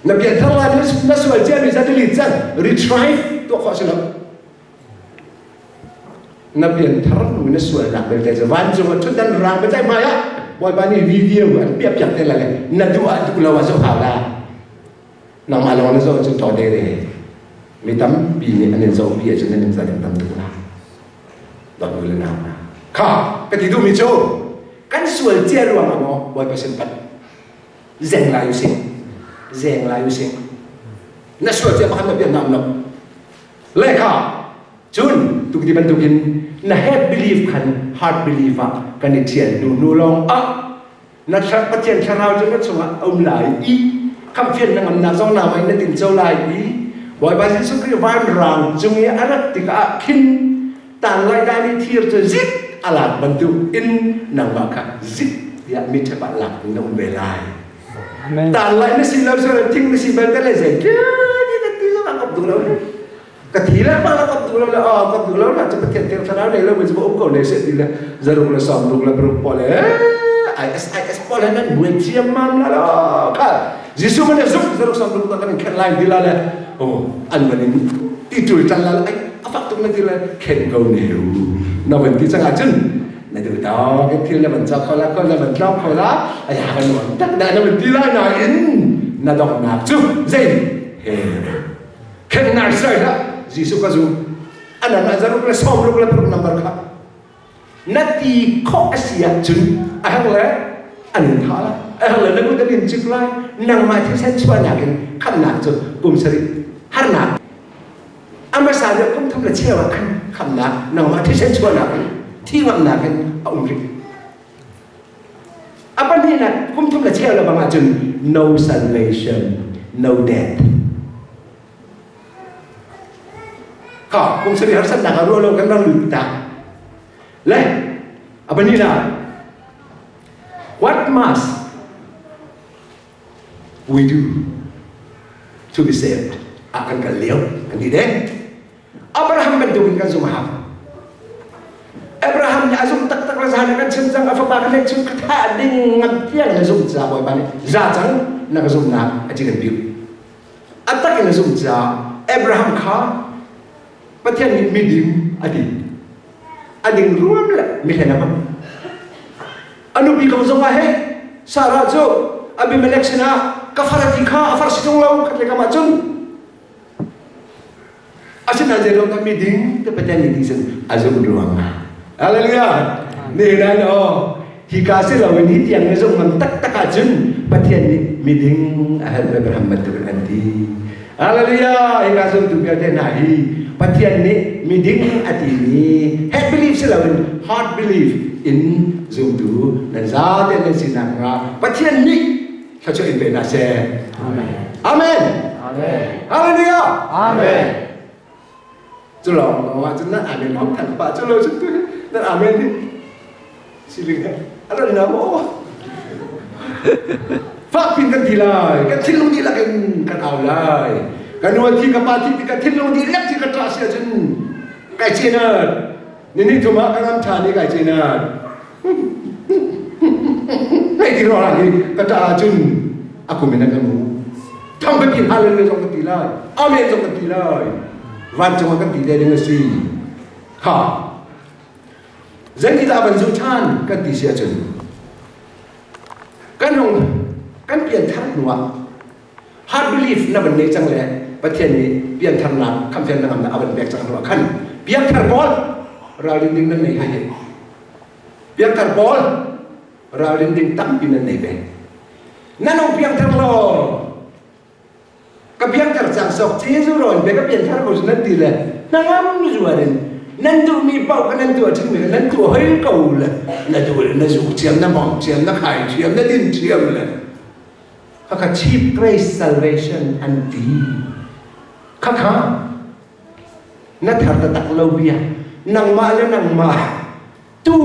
Na pianthar la na sual cia mi za delete cang retrieve tuah khawh si lo. Na pianthar hnu na sualnak belte cu vancung ah ṭhutdan rang biaceih hmai ah Bawipa nih video an piah piak te lai le na duh ah duh lo ah zoh hau la. Nangmah lawng na zoh cun ṭaw de de. Mi tampi nih an in zoh pi ahcun nan in zan tam tuk la. Dawt nu le nau hna. Kha ka ti duhmi cu kan sual cia ruang ah maw Bawipa sin pat zeng lai using zeng lai using na sual cia pakhat na pian nam lo Lehkha cun tukti bantukin na head belief khan heart belief ah kan i ṭhial hnu hnu lawng ah na Pathian thlarau cu na chungah a um lai i khamhfian na ngamnak zong na in na tinco lai i Bawipa Jesuh Khrih vanrang cung i a rat tikah khin tan lai dan i thir cu zit a lak bantuk in nangmah kha zit tiah mi ṭhep ah lak in na um ve lai. Tan lai na si lo so thing na si bal te le zei ti kan ti zong ah kap duh lo ka thi le ma la kap duh lo le a kap duh lo la chu pathian thiang thlarau nei lo mi chu um ko ne se ti le zaruk le som ruk le paruk pawl e ISIS pawl he nan buai chiam mam la lo kha Jesuh man zuk zaruk som ruk kan khen lai ti la le oh an man in ti tul tan la ai a fak tuk na ti le khen ko ne u na van ti changa chun na duh tawk in thil na van cawk kho la kho na van tlawng kho la aya van nuam tak dah na van ti lai nain na donghnak cu zei he khennak sai hlah Jesuh ka zum anan ah zaruk le sawmruk le paruk number kha. Na ti khawh a si ahcun a herh le an in thah lai. A herh le na kut an in cik lai. Nangmah thisen chuahnak in khamnak cu kum sarih harnak a hmasa deuh kum thum le cheu ah khan khamnak nangmah thisen chuahnak in thi ngamnak in a um rih. A pahnihnak kum thum le cheu le bang ahcun no salvation, no death. Ka kum sarih harsatnak ah ruah lo kan rak lut ta. Le a pahnihnak what must we do to be saved? A kan kal lio kan ti deng. Abraham bantukin kan zumh a hau. Abraham nih a zumh taktak le zan kan chim cang a fapa kan chim ka thah ding ngam tiang na zumh ca Bawipa nih za cang na ka zumhnak a ci kan piu. A tak in a zumh ca Abraham kha Pathian nih miding a ti. A ding ruam le mihlen a hmang. A nupi kong zong ah he Sarah cu Abimelech sinah ka far a ti kha a far si tung lo khat le kam ah cun Asinain zeiruang dah miding te Pathian nih ti cun a zumh ruang ah. Hallelujah. Nihin ah aw hika si loin hi tiang na zumh ngam taktak ahcun Pathian nih miding a helh Abraham bantukin an ti. Hallelujah. Hika zumtu vialte hna hi Pathian nih miding a timi head belief si loin heart belief in zumtu nan zate nan sinak hnga Pathian nih thluachuah in pe hna seh. Amen. Amen. Amen. Hallelujah. Amen. Cu lawng lawng ah cun nan amen hong than pah cu lo cun tu nan amen hi siling he a ran na maw fak pin kan ti lai kan thinlung dihlak in kan au lai ka nu thi ka pa thi ti ka thinlung dihlak thi ka ṭah si ahcun kai cenat ni ni thum ah ka ngam ṭhan i kai cenat Hei ti ruangah hi ka ṭah ahcun a kum in a kan mu. Thang ka ti hallelujah zong ka ti lai. Amen zong ka ti lai. Vancung ah kan ti te ding a si. Ha. Zeitindah van zu ṭhan kan ti si ahcun kan hung kan pianthar hnuah heart belief na van nei cang le Pathian nih piantharnak khamhfian na ngamnak a van pek cang hnuah khan piangthar pawl ralrin ding nan nei hei hi Piangthar pawl ralrin ding tampi nan nei ve. Nan hung piangthar law ka piangthar cang sok Jesuh rawn pe ka piangthar ko nan ti le hnangam zuar in nan duhmi paoh kha nan tuah ṭhingmi kha nan tuah hoi ko le na duh le na zuk thiam na mong thiam na khai thiam na din thiam le khakha cheap grace salvation an ti khakha na thar taktak lo bia nangmah le nangmah tu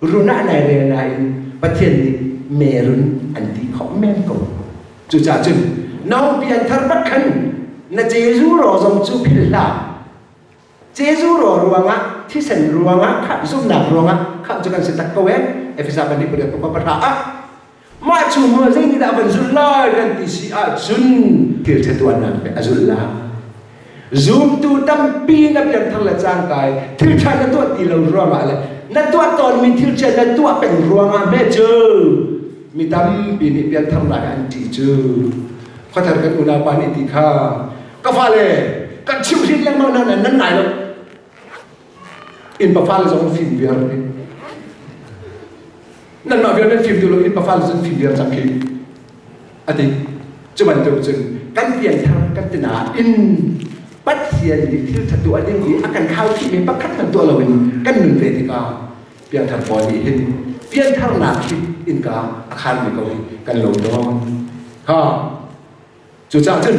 run ah nai rel nain Pathian nih merun an ti khawh men ko cucaah cun nau pian thar bak khan na Jesuh ro zong cu philh hlah Jesuh ro ruangah thisen ruangah kha zumhnak ruangah kha cu kan si tak ko e Efesa pahnih pariat pakua pahra ah Mah cu maw zeitindah van zulh lai kan ti si ahcun thil ṭha tuahnak he a zulh lai. Zumtu tampi na pianthar le cangkai thil ṭha na tuah ti lo ruangah le na tuah tawnmi thil ṭha na tuah peng ruangah hme cu mi tampi nih piantharnak an ṭih cu khuathar kan unaupa nih ti kha ka fale kan chimhhrin lengmang hna nan ngai lo inn pa fale zong fim viar nanmah vial nan fim duh lo inn pa fale cun fim viar cang khi ati cu bantuk cun kan pianthar kan ti nain Pathian nih thil ṭha tuah ding i a kan khaukhihmi pakhat hmanh tuah loin kan nun ve tikah pianthar pawl nih hin piantharnak hi innka a kharmi ko hi kan lo tawn ha Cucaah cun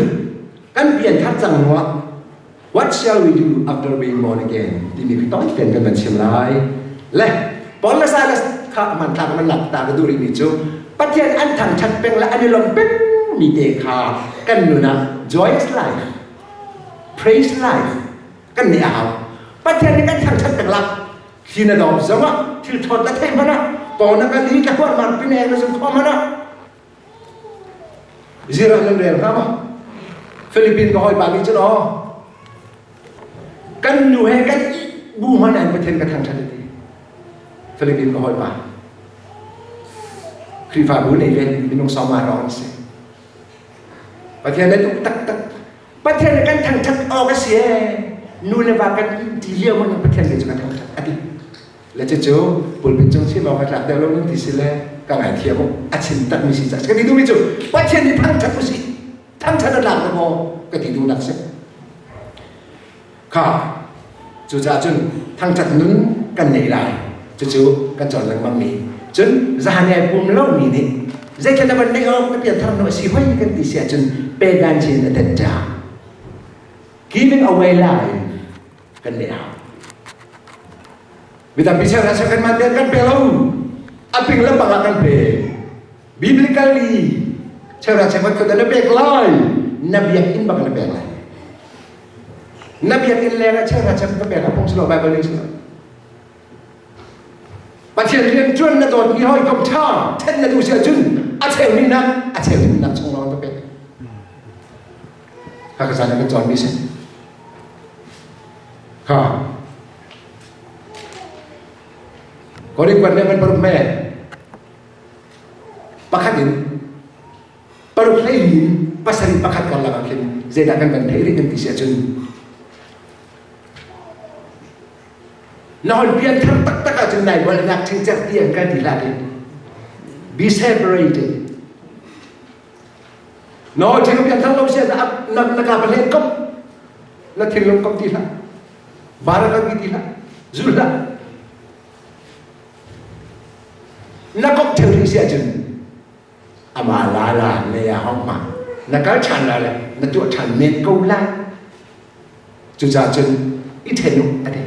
kan pianthar cang hnuah what shall we do after being born again timi khi tawi tein kan van chim lai. Le Paul le Silas kha hmanthlak man lak ta ka duh rihmi cu Pathian an thangṭhat peng le an i lawmh pengmi te kha kan nun ah joyous life, praise life kan nih a hau. Pathian nih kan thangṭhat peng la thli na dawp zongah thil thawt na theih hmanh ah paw na kan hi tla huar mar pin na zum khawh hmanh ah Zira nan rel hnga maw? Philippine ka hawipa nih cun aw kan nu he kan ih bu hmanh in Pathian ka thangṭhat a ti. Philippine ka hawipa. Khrihfabu nei ve minung sawma hrawng an si. Pathian na duh taktak. Pathian nih kan thangṭhat awk a si ee. Nu le va kan ih ti lio hmanh in Pathian nih cun ka thangṭhat a ti. Le cucu pulpit cung chim awk a tlak deuh lo nan ti si le ka ngaithiam u. A chim takmi si cah ka ti duhmi cu Pathian nih thangṭhat usih. Thangṭhat a tlak na maw ka ti duhnak si. Kha cucaah cun thangṭhat nun kan nei lai. Cucu kan cawn lengmang mi. Cun zahan ai pum lomi nih zeitluk na van neih awk na pianthar hnu a si hoi kan ti si ahcun pegan chin a tet ṭa. Giving away lai kan neih hau. Mi tampi cheuhra cheu kan mah te kan pe lo. A ping le pang ah kan pe. Biblically cheuhra cheukhat kha na pek lai. Na biakinn bak na pek lai. Na biakinn leng ah cheuhra cheukhat ka pek ah phung si lo Bible ning si lo. Pathian rian ṭuan na dawt mi hawikom ṭha ṭhen na duh si ahcun a cheu ni nak a cheu nak chung lawng ka pek. Kha ka zan ah kan cawnmi si. Kha Korin kuat le man paruk me pakhat in paruk hlei in pasarih pakhat karlak ah khin zeidah kan van theih rih kan ti si ahcun na hon pian thar taktak ahcun nai bolnak chingcer ti an kan ti hlah ti be separated No, thil pian thar lo sia na na na ka pahlen kom na thinlung kom ti hlah bara ka ti hlah zul hlah na kop thil ri sia cun ama la la ne ya hong ma na kal than la le na tuah than men ko lai cucaah cun i then u ati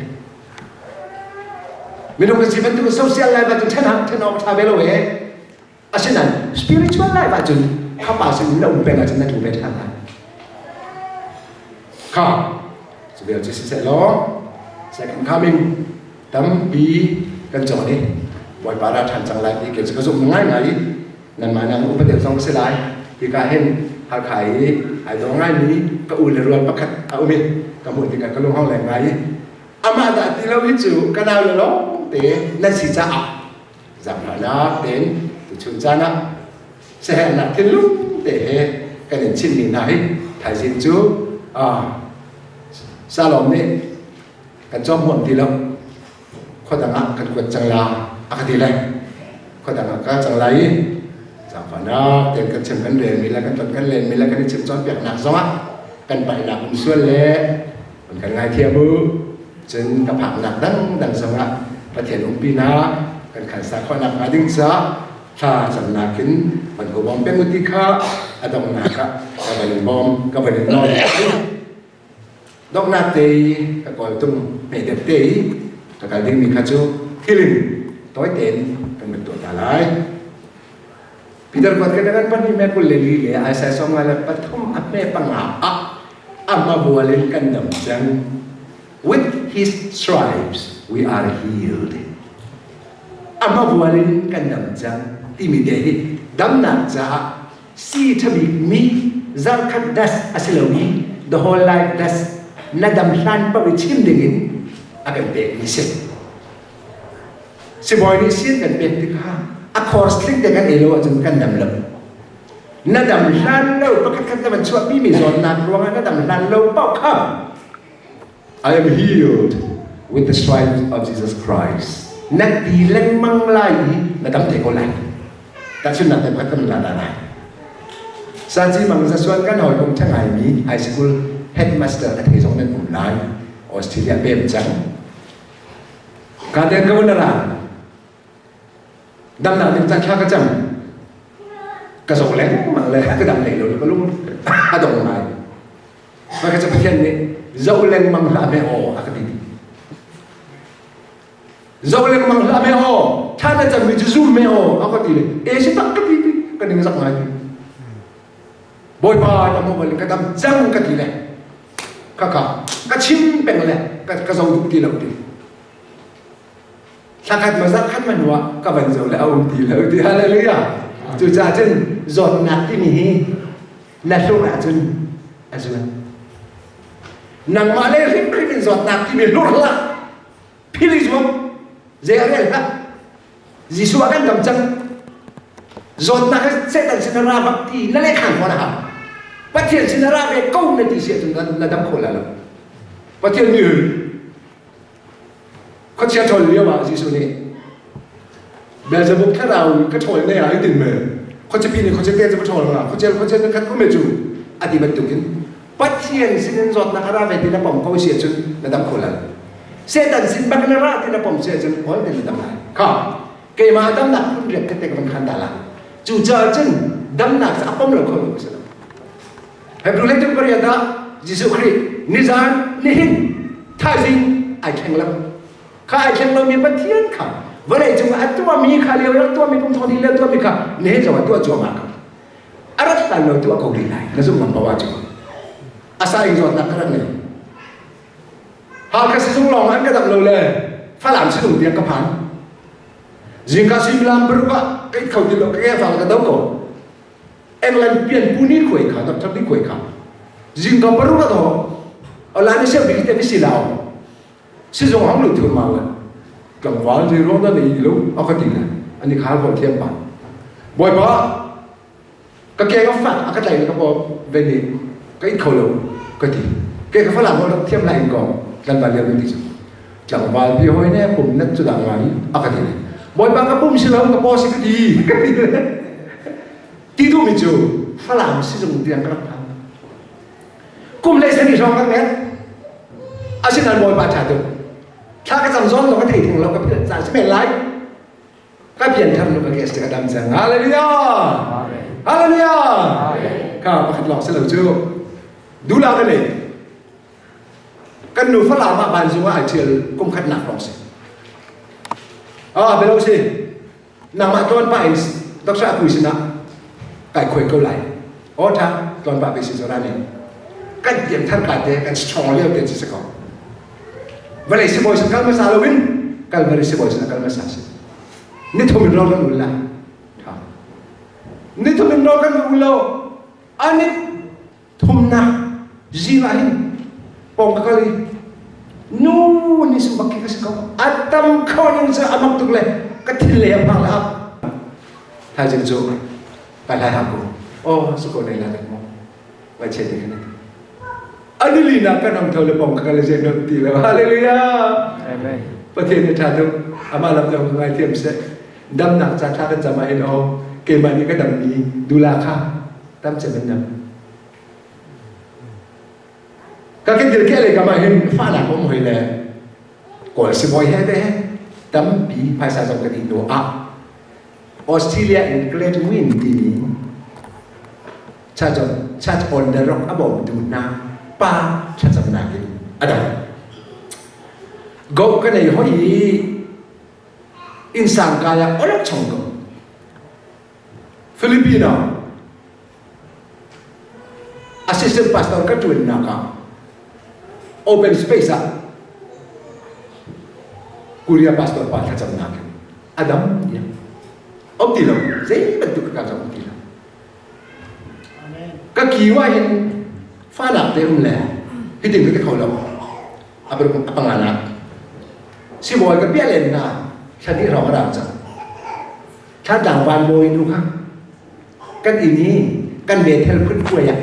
minung kan si bantuk social life ah cun then hang then awk tha ve lo e Asinain spiritual life ahcun khapa sin na um peng ahcun na tlu ve ṭhan lai. Kha cu vial cu siseh law second coming tampi kan cawn i Bawipa ra ṭhan cang lai ti ke cu ka zumh ngaingai i nanmah nang upa deuh zong ka si lai. Hika hin Halkha i ai daw ngaimi ka u le rual pakhat a um i ka hmuh tikah ka lunghong leng ngai i amah dah ti lo hi cu ka nau le lawng te nan si caah Zaangfahnak tein tuchun caan ah siaherhnak thinlung te he kan in chimmi hna hi thaizing cu Salom nih kan cawm huam ti lo khuadang ah kan kuat cang la a ka ti lai khuadang ah ka cang lai i zaangfahnak tein kan chim kan relmi le kan ton kan lenmi le kan i chim cawnpiaknak zongah kan palhnak um sual le kan kan ngaithiam u Cun ka phaknak dangdang zongah Pathian umpinak kan khansa khawhnak hnga ding caah thla camnak in van ko bawm peng u ti kha a donghnak ah ka van in bawm ka van in nawl donghnak te i ka kawltung hme deuh te i ka kal dingmi kha cu thilin tawi tein kan van tuah ta lai. Peter kuat ka dangan pahnih me kul le li le Isaiah sawm nga le pathum a hme panga ah ama bual in kan dam cang. With his stripes we are healed. Ama bual in kan dam cang timi te hi damnak caah si ṭhabik mi zarkhat das a si lomi the whole life das na dam hlan paoh i chim dingin a kan pekmi si. Sibawi nih sin kan pek tikah a course tling te kan ei lo ahcun kan dam lo. Na dam hlan lo pakhat khat na van chuahpi mi zawtnak ruangah na dam hlan lo paoh kha I am healed with the stripes of Jesus Christ. Na ti lengmang lai i na dam te ko lai. Tahchunhnak te pakhat kan la ta lai. Saci mang zasuan kan hawikom ṭha ngaimi high school headmaster a thei zong nan um lai. Australia pem cang. Ka ten ka vun ra. Damnak ding caan thla ka cam. Ka zong lengmang le ka dam hlei lo ka lung a dong ngai. Mah ka Pathian nih zoh lengmang hlah me aw a ka ti. Zoh lengmang hlah me aw thla na cammi cu zum me aw a ka ti le e si tak ka ti ti ka ning zak ngai ti. Bawipa na hmuh bal ka dam cang ka ti le ka ka ka chim peng le ka ka zo duh ti lo ti. Thlakhat ma zarkhat ma hnu ah ka van zo le a um ti lo ti hallelujah. Cucaah cun zawtnak timi hi na hlur ahcun a zuan. Nangmah le hrimhrim in zawtnak timi hlur hlah. Phil i zuam. Zei a rel hlah. Jesuh ah kan dam cang. Zawtnak hi Satan sin a ra bak ti na lehkhan fawn a hau. Pathian sin a ra ve ko na ti si ahcun na dam kho lai lo. Pathian nih. Khuachia ṭhawl lio ah Jesuh nih Beelzebub thlarau ka ṭhawl ne ah i tin me khuachipi nih khuachia te cu ka ṭhawl nga khuachia khuachia na khat ko me cu a ti bantukin Pathian sinin zawtnak a ra ve ti na pom ko si ahcun na dam kho lai. Satan sin bak na ra ti na pom si ahcun awl te na dam lai. Kha keimah damnak phun riat ka te ka van khan ta la. Cucaah cun damnak cu a pom lo kho lo si lo. Hebrew leitung pariat ah Jesuh Khrih nizan nihin thaizing ai thleng lo. Kha ai thleng lomi Pathian kha vawlei cung ah a tuahmi kha lio rak tuahmi kum thong lio tuahmi kha nihin zong ah tuah cuahmah ko. A rat hlan lo tuah ko rih lai. Na zumh ngam ko ahcun. Asa in zawtnak ka rak ngei. Hakha sizung lawng an ka dam lo le Falam sizung tiang ka phan. Zingka suimilam paruk ah ka it kho ti lo ka ke fang ka do ko. England pian pu ni khuai kha Dr. Ni khuai kha zingka paruk a tho ola ni siang bik te si lao sizung hong lu thur ma le tlangval zei ruang dah nei lo a ka ti le ani khal ko thiam pa bawipa ka ke ka fat a ka tlai ka po ve ni ka it kho lo ka ti ke ka falam ho thiam lai in ko tlangval lio ti chu tlangval pi hoi ne pum nat chu da ngai a ka ti le bawipa ka pum si lo ka po si ka ti ka ti le ti duhmi cu Falam sizung tiang ka rak phan. Kum le sani hrawng kan ngen. Asinain Bawipa ṭha tuk. Thla ka cam zawn lo ka thei theng lo ka philh caan si men lai. Ka pian thar nu ka ges ka dam cang. Hallelujah! Hallelujah! Ka pakhat lawng si lo cu. Dula ka nei. Kan nu Falam ah vanzung ah ai ṭhial kum khatnak lawng si. Ah, belo si. Nangmah tlawn pah in Dr. Akui sinah kai khuai ko lai. Aw tha tlawn pah ve si zora nih. Kan pian thar ka te kan strong lio te si ko. Vawlei sibawi sin kal hmasa loin Calvary sibawi sin kal hmasa si. Nithum in rawl kan ul la. Tha. Nithum in rawl kan ul lo. Ani thumnak zing ah hin pawng ka kal i nu ni sum bak khi ka si ko a tam kho ning cu a mak tuk le ka thil le a hmang le ap thaizing cu kai hlai hang ko oh su ko nei la nek mo ngai che ti khan anili na kan hong tho le pong ka kal je non ti le hallelujah amen pathian ni tha tuk ama lam dong ngai thiam se damnak ca tha kan cama hin o keimah nih ka dam mi dula kha tam cem in dam ka kin dir ke le kama hin fa la kom hoi le kawl sibawi he ve tampi phaisa zong ka di hnu ah Australia in Great Win timi Church, Church on the Rock a bawmtu hna pa thlacamnak in a dam. Go ka nei hoi i innsang kai ah olok chong ko. Filipino assistant pastor ka ṭuannak ah open space ah Korea pastor pa thlacamnak in a dam tiah um ti lo zei bantuk ka cam ti lo ka kiu ah hin fanak te um le hitin ka ti kho lo a panganak sibawi ka piah len hna thla hnih hrawng a rang cang Thlatlang vanbawi nu kha kan inn i kan Bethel phun puai ah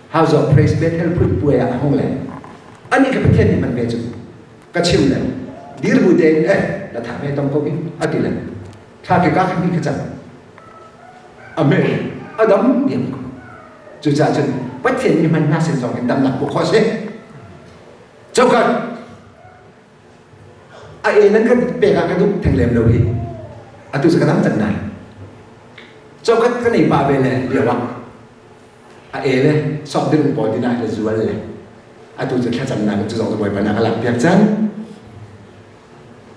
House of Praise Bethel phun puai ah a hung le anih ka Pathian nih man ve cu ka chim le dir bu tein eh na tha me tong ko hi a ti le thla ke ka khan ka cang amen adam diam ko cucaah cun Pathian nih hman hna sin zong in damnak bu kho si chokhat A e nan kan pek ah ka duh theng lem lo hi. Atu cu ka dam cang nai. Cawkhat ka nei pah ve le lio ah a e le sok ding pawl dinah le zual le atu cu thlacamnak cu zong Bawipa na ka lak piak cang.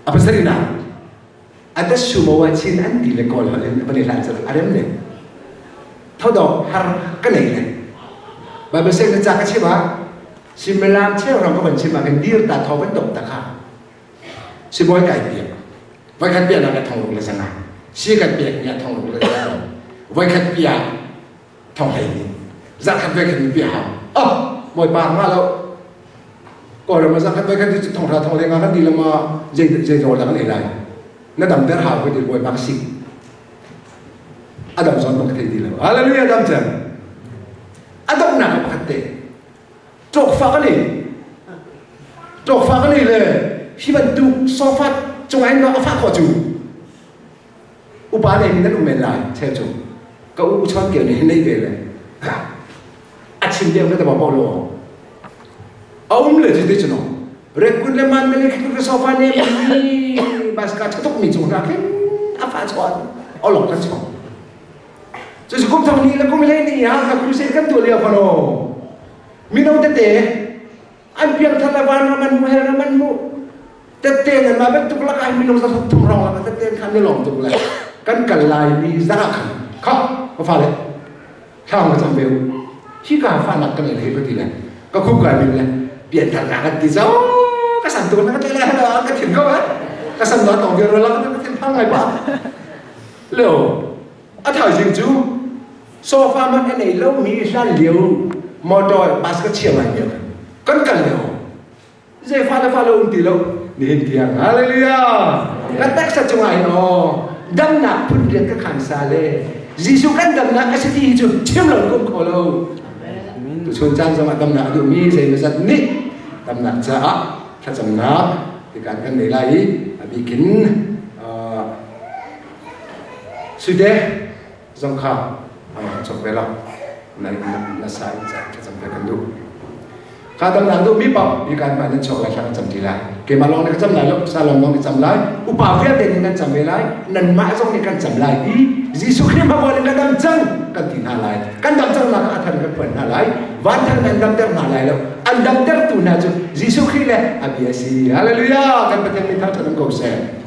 A pasarihnak a sumo ah chin an ti le kawl holh in van i hlan cu a rem le thodok har ka nei le Bible seng na ca ka chim ah Similam cheu ram ka van chim ah khin dir ta thaw van dok ta kha sibawi kai piak voikhat piah nak thong ruk le zanga si kan piak ni thong ruk le zanga voikhat piah thong hlei ni zarkhat voikhat ni piah hau oh bawipa nga lo kawlram zarkhat voikhat cu thong hra thong le nga kan di lama zei zei zaw la kan ei lai na dam ter hau ka ti bawipa ka si adam zawn bak ka thei ti lo hallelujah dam cem a donghnak pakhat te Ṭawkfa ka nei. Ṭawkfa ka nei le. Hi bantuk sofa cungah hin a fah khawh cu. Upa nei mi nan um men lai cheu cu. Ka u chawn keu nih nei ve le. A chim deuh ka te bo lo. A um le cu ti cu no. Rekun le man le khi ka sofa ne mi baska chatuk mi cung hna khin a fa chuan olok kan chong. Cucu kum thong ni le kum hlei ni ah ka crusade kan tuah lio khano. Mino tete an piangthar le vanram an hmu hell ram an hmu tette nan mah bantuk lakah hin minung za thum rong lakah tette khan ni lawm tuk le kan kal lai ni za khan kha ka fale thlang ka cam ve u hi ka fa nak ka nei le hi ka ti le ka khup kai min le pianthar na kan ti zo ka san tu na ka tle le ka thin ko eh ka san na tong vial la ka thin phang ngai pa leo A thaizing cu sofa man a nei lomi hlan lio motor bus ka chia ngai lio kan kal lio zei fa le fa lo um ti lo nihin tiang hallelujah ka taksa cungah hin aw damnak phun rian ka khan sa le Jesuh kan damnak a si ti hi cu chim lo kum kho lo tuchun caan zongah damnak a duhmi zeimawzat nih damnak caah thlacamnak tikan kan nei lai i a bikin Suite zong kha chok ve lo na na sa in thlacam ve kan duh. Kha dam nan duh mi paoh hi kan nan chok lai thla kan cam ti lai. Keimah lawng nih ka cam lai lo, sa lawng lawng nih cam lai. Upa vialte nih nan cam ve lai, nanmah zong nih kan cam lai i Jesuh Khrih hmabual in ka dam cang kan ti hna lai. Kan dam cang nak a thar kan phuan hna lai. Van thar nan damter hna lai lo. An damtertu hna cu Jesuh Khrih le a bia si. Hallelujah! Kan Pathian min thangṭhat um ko seh.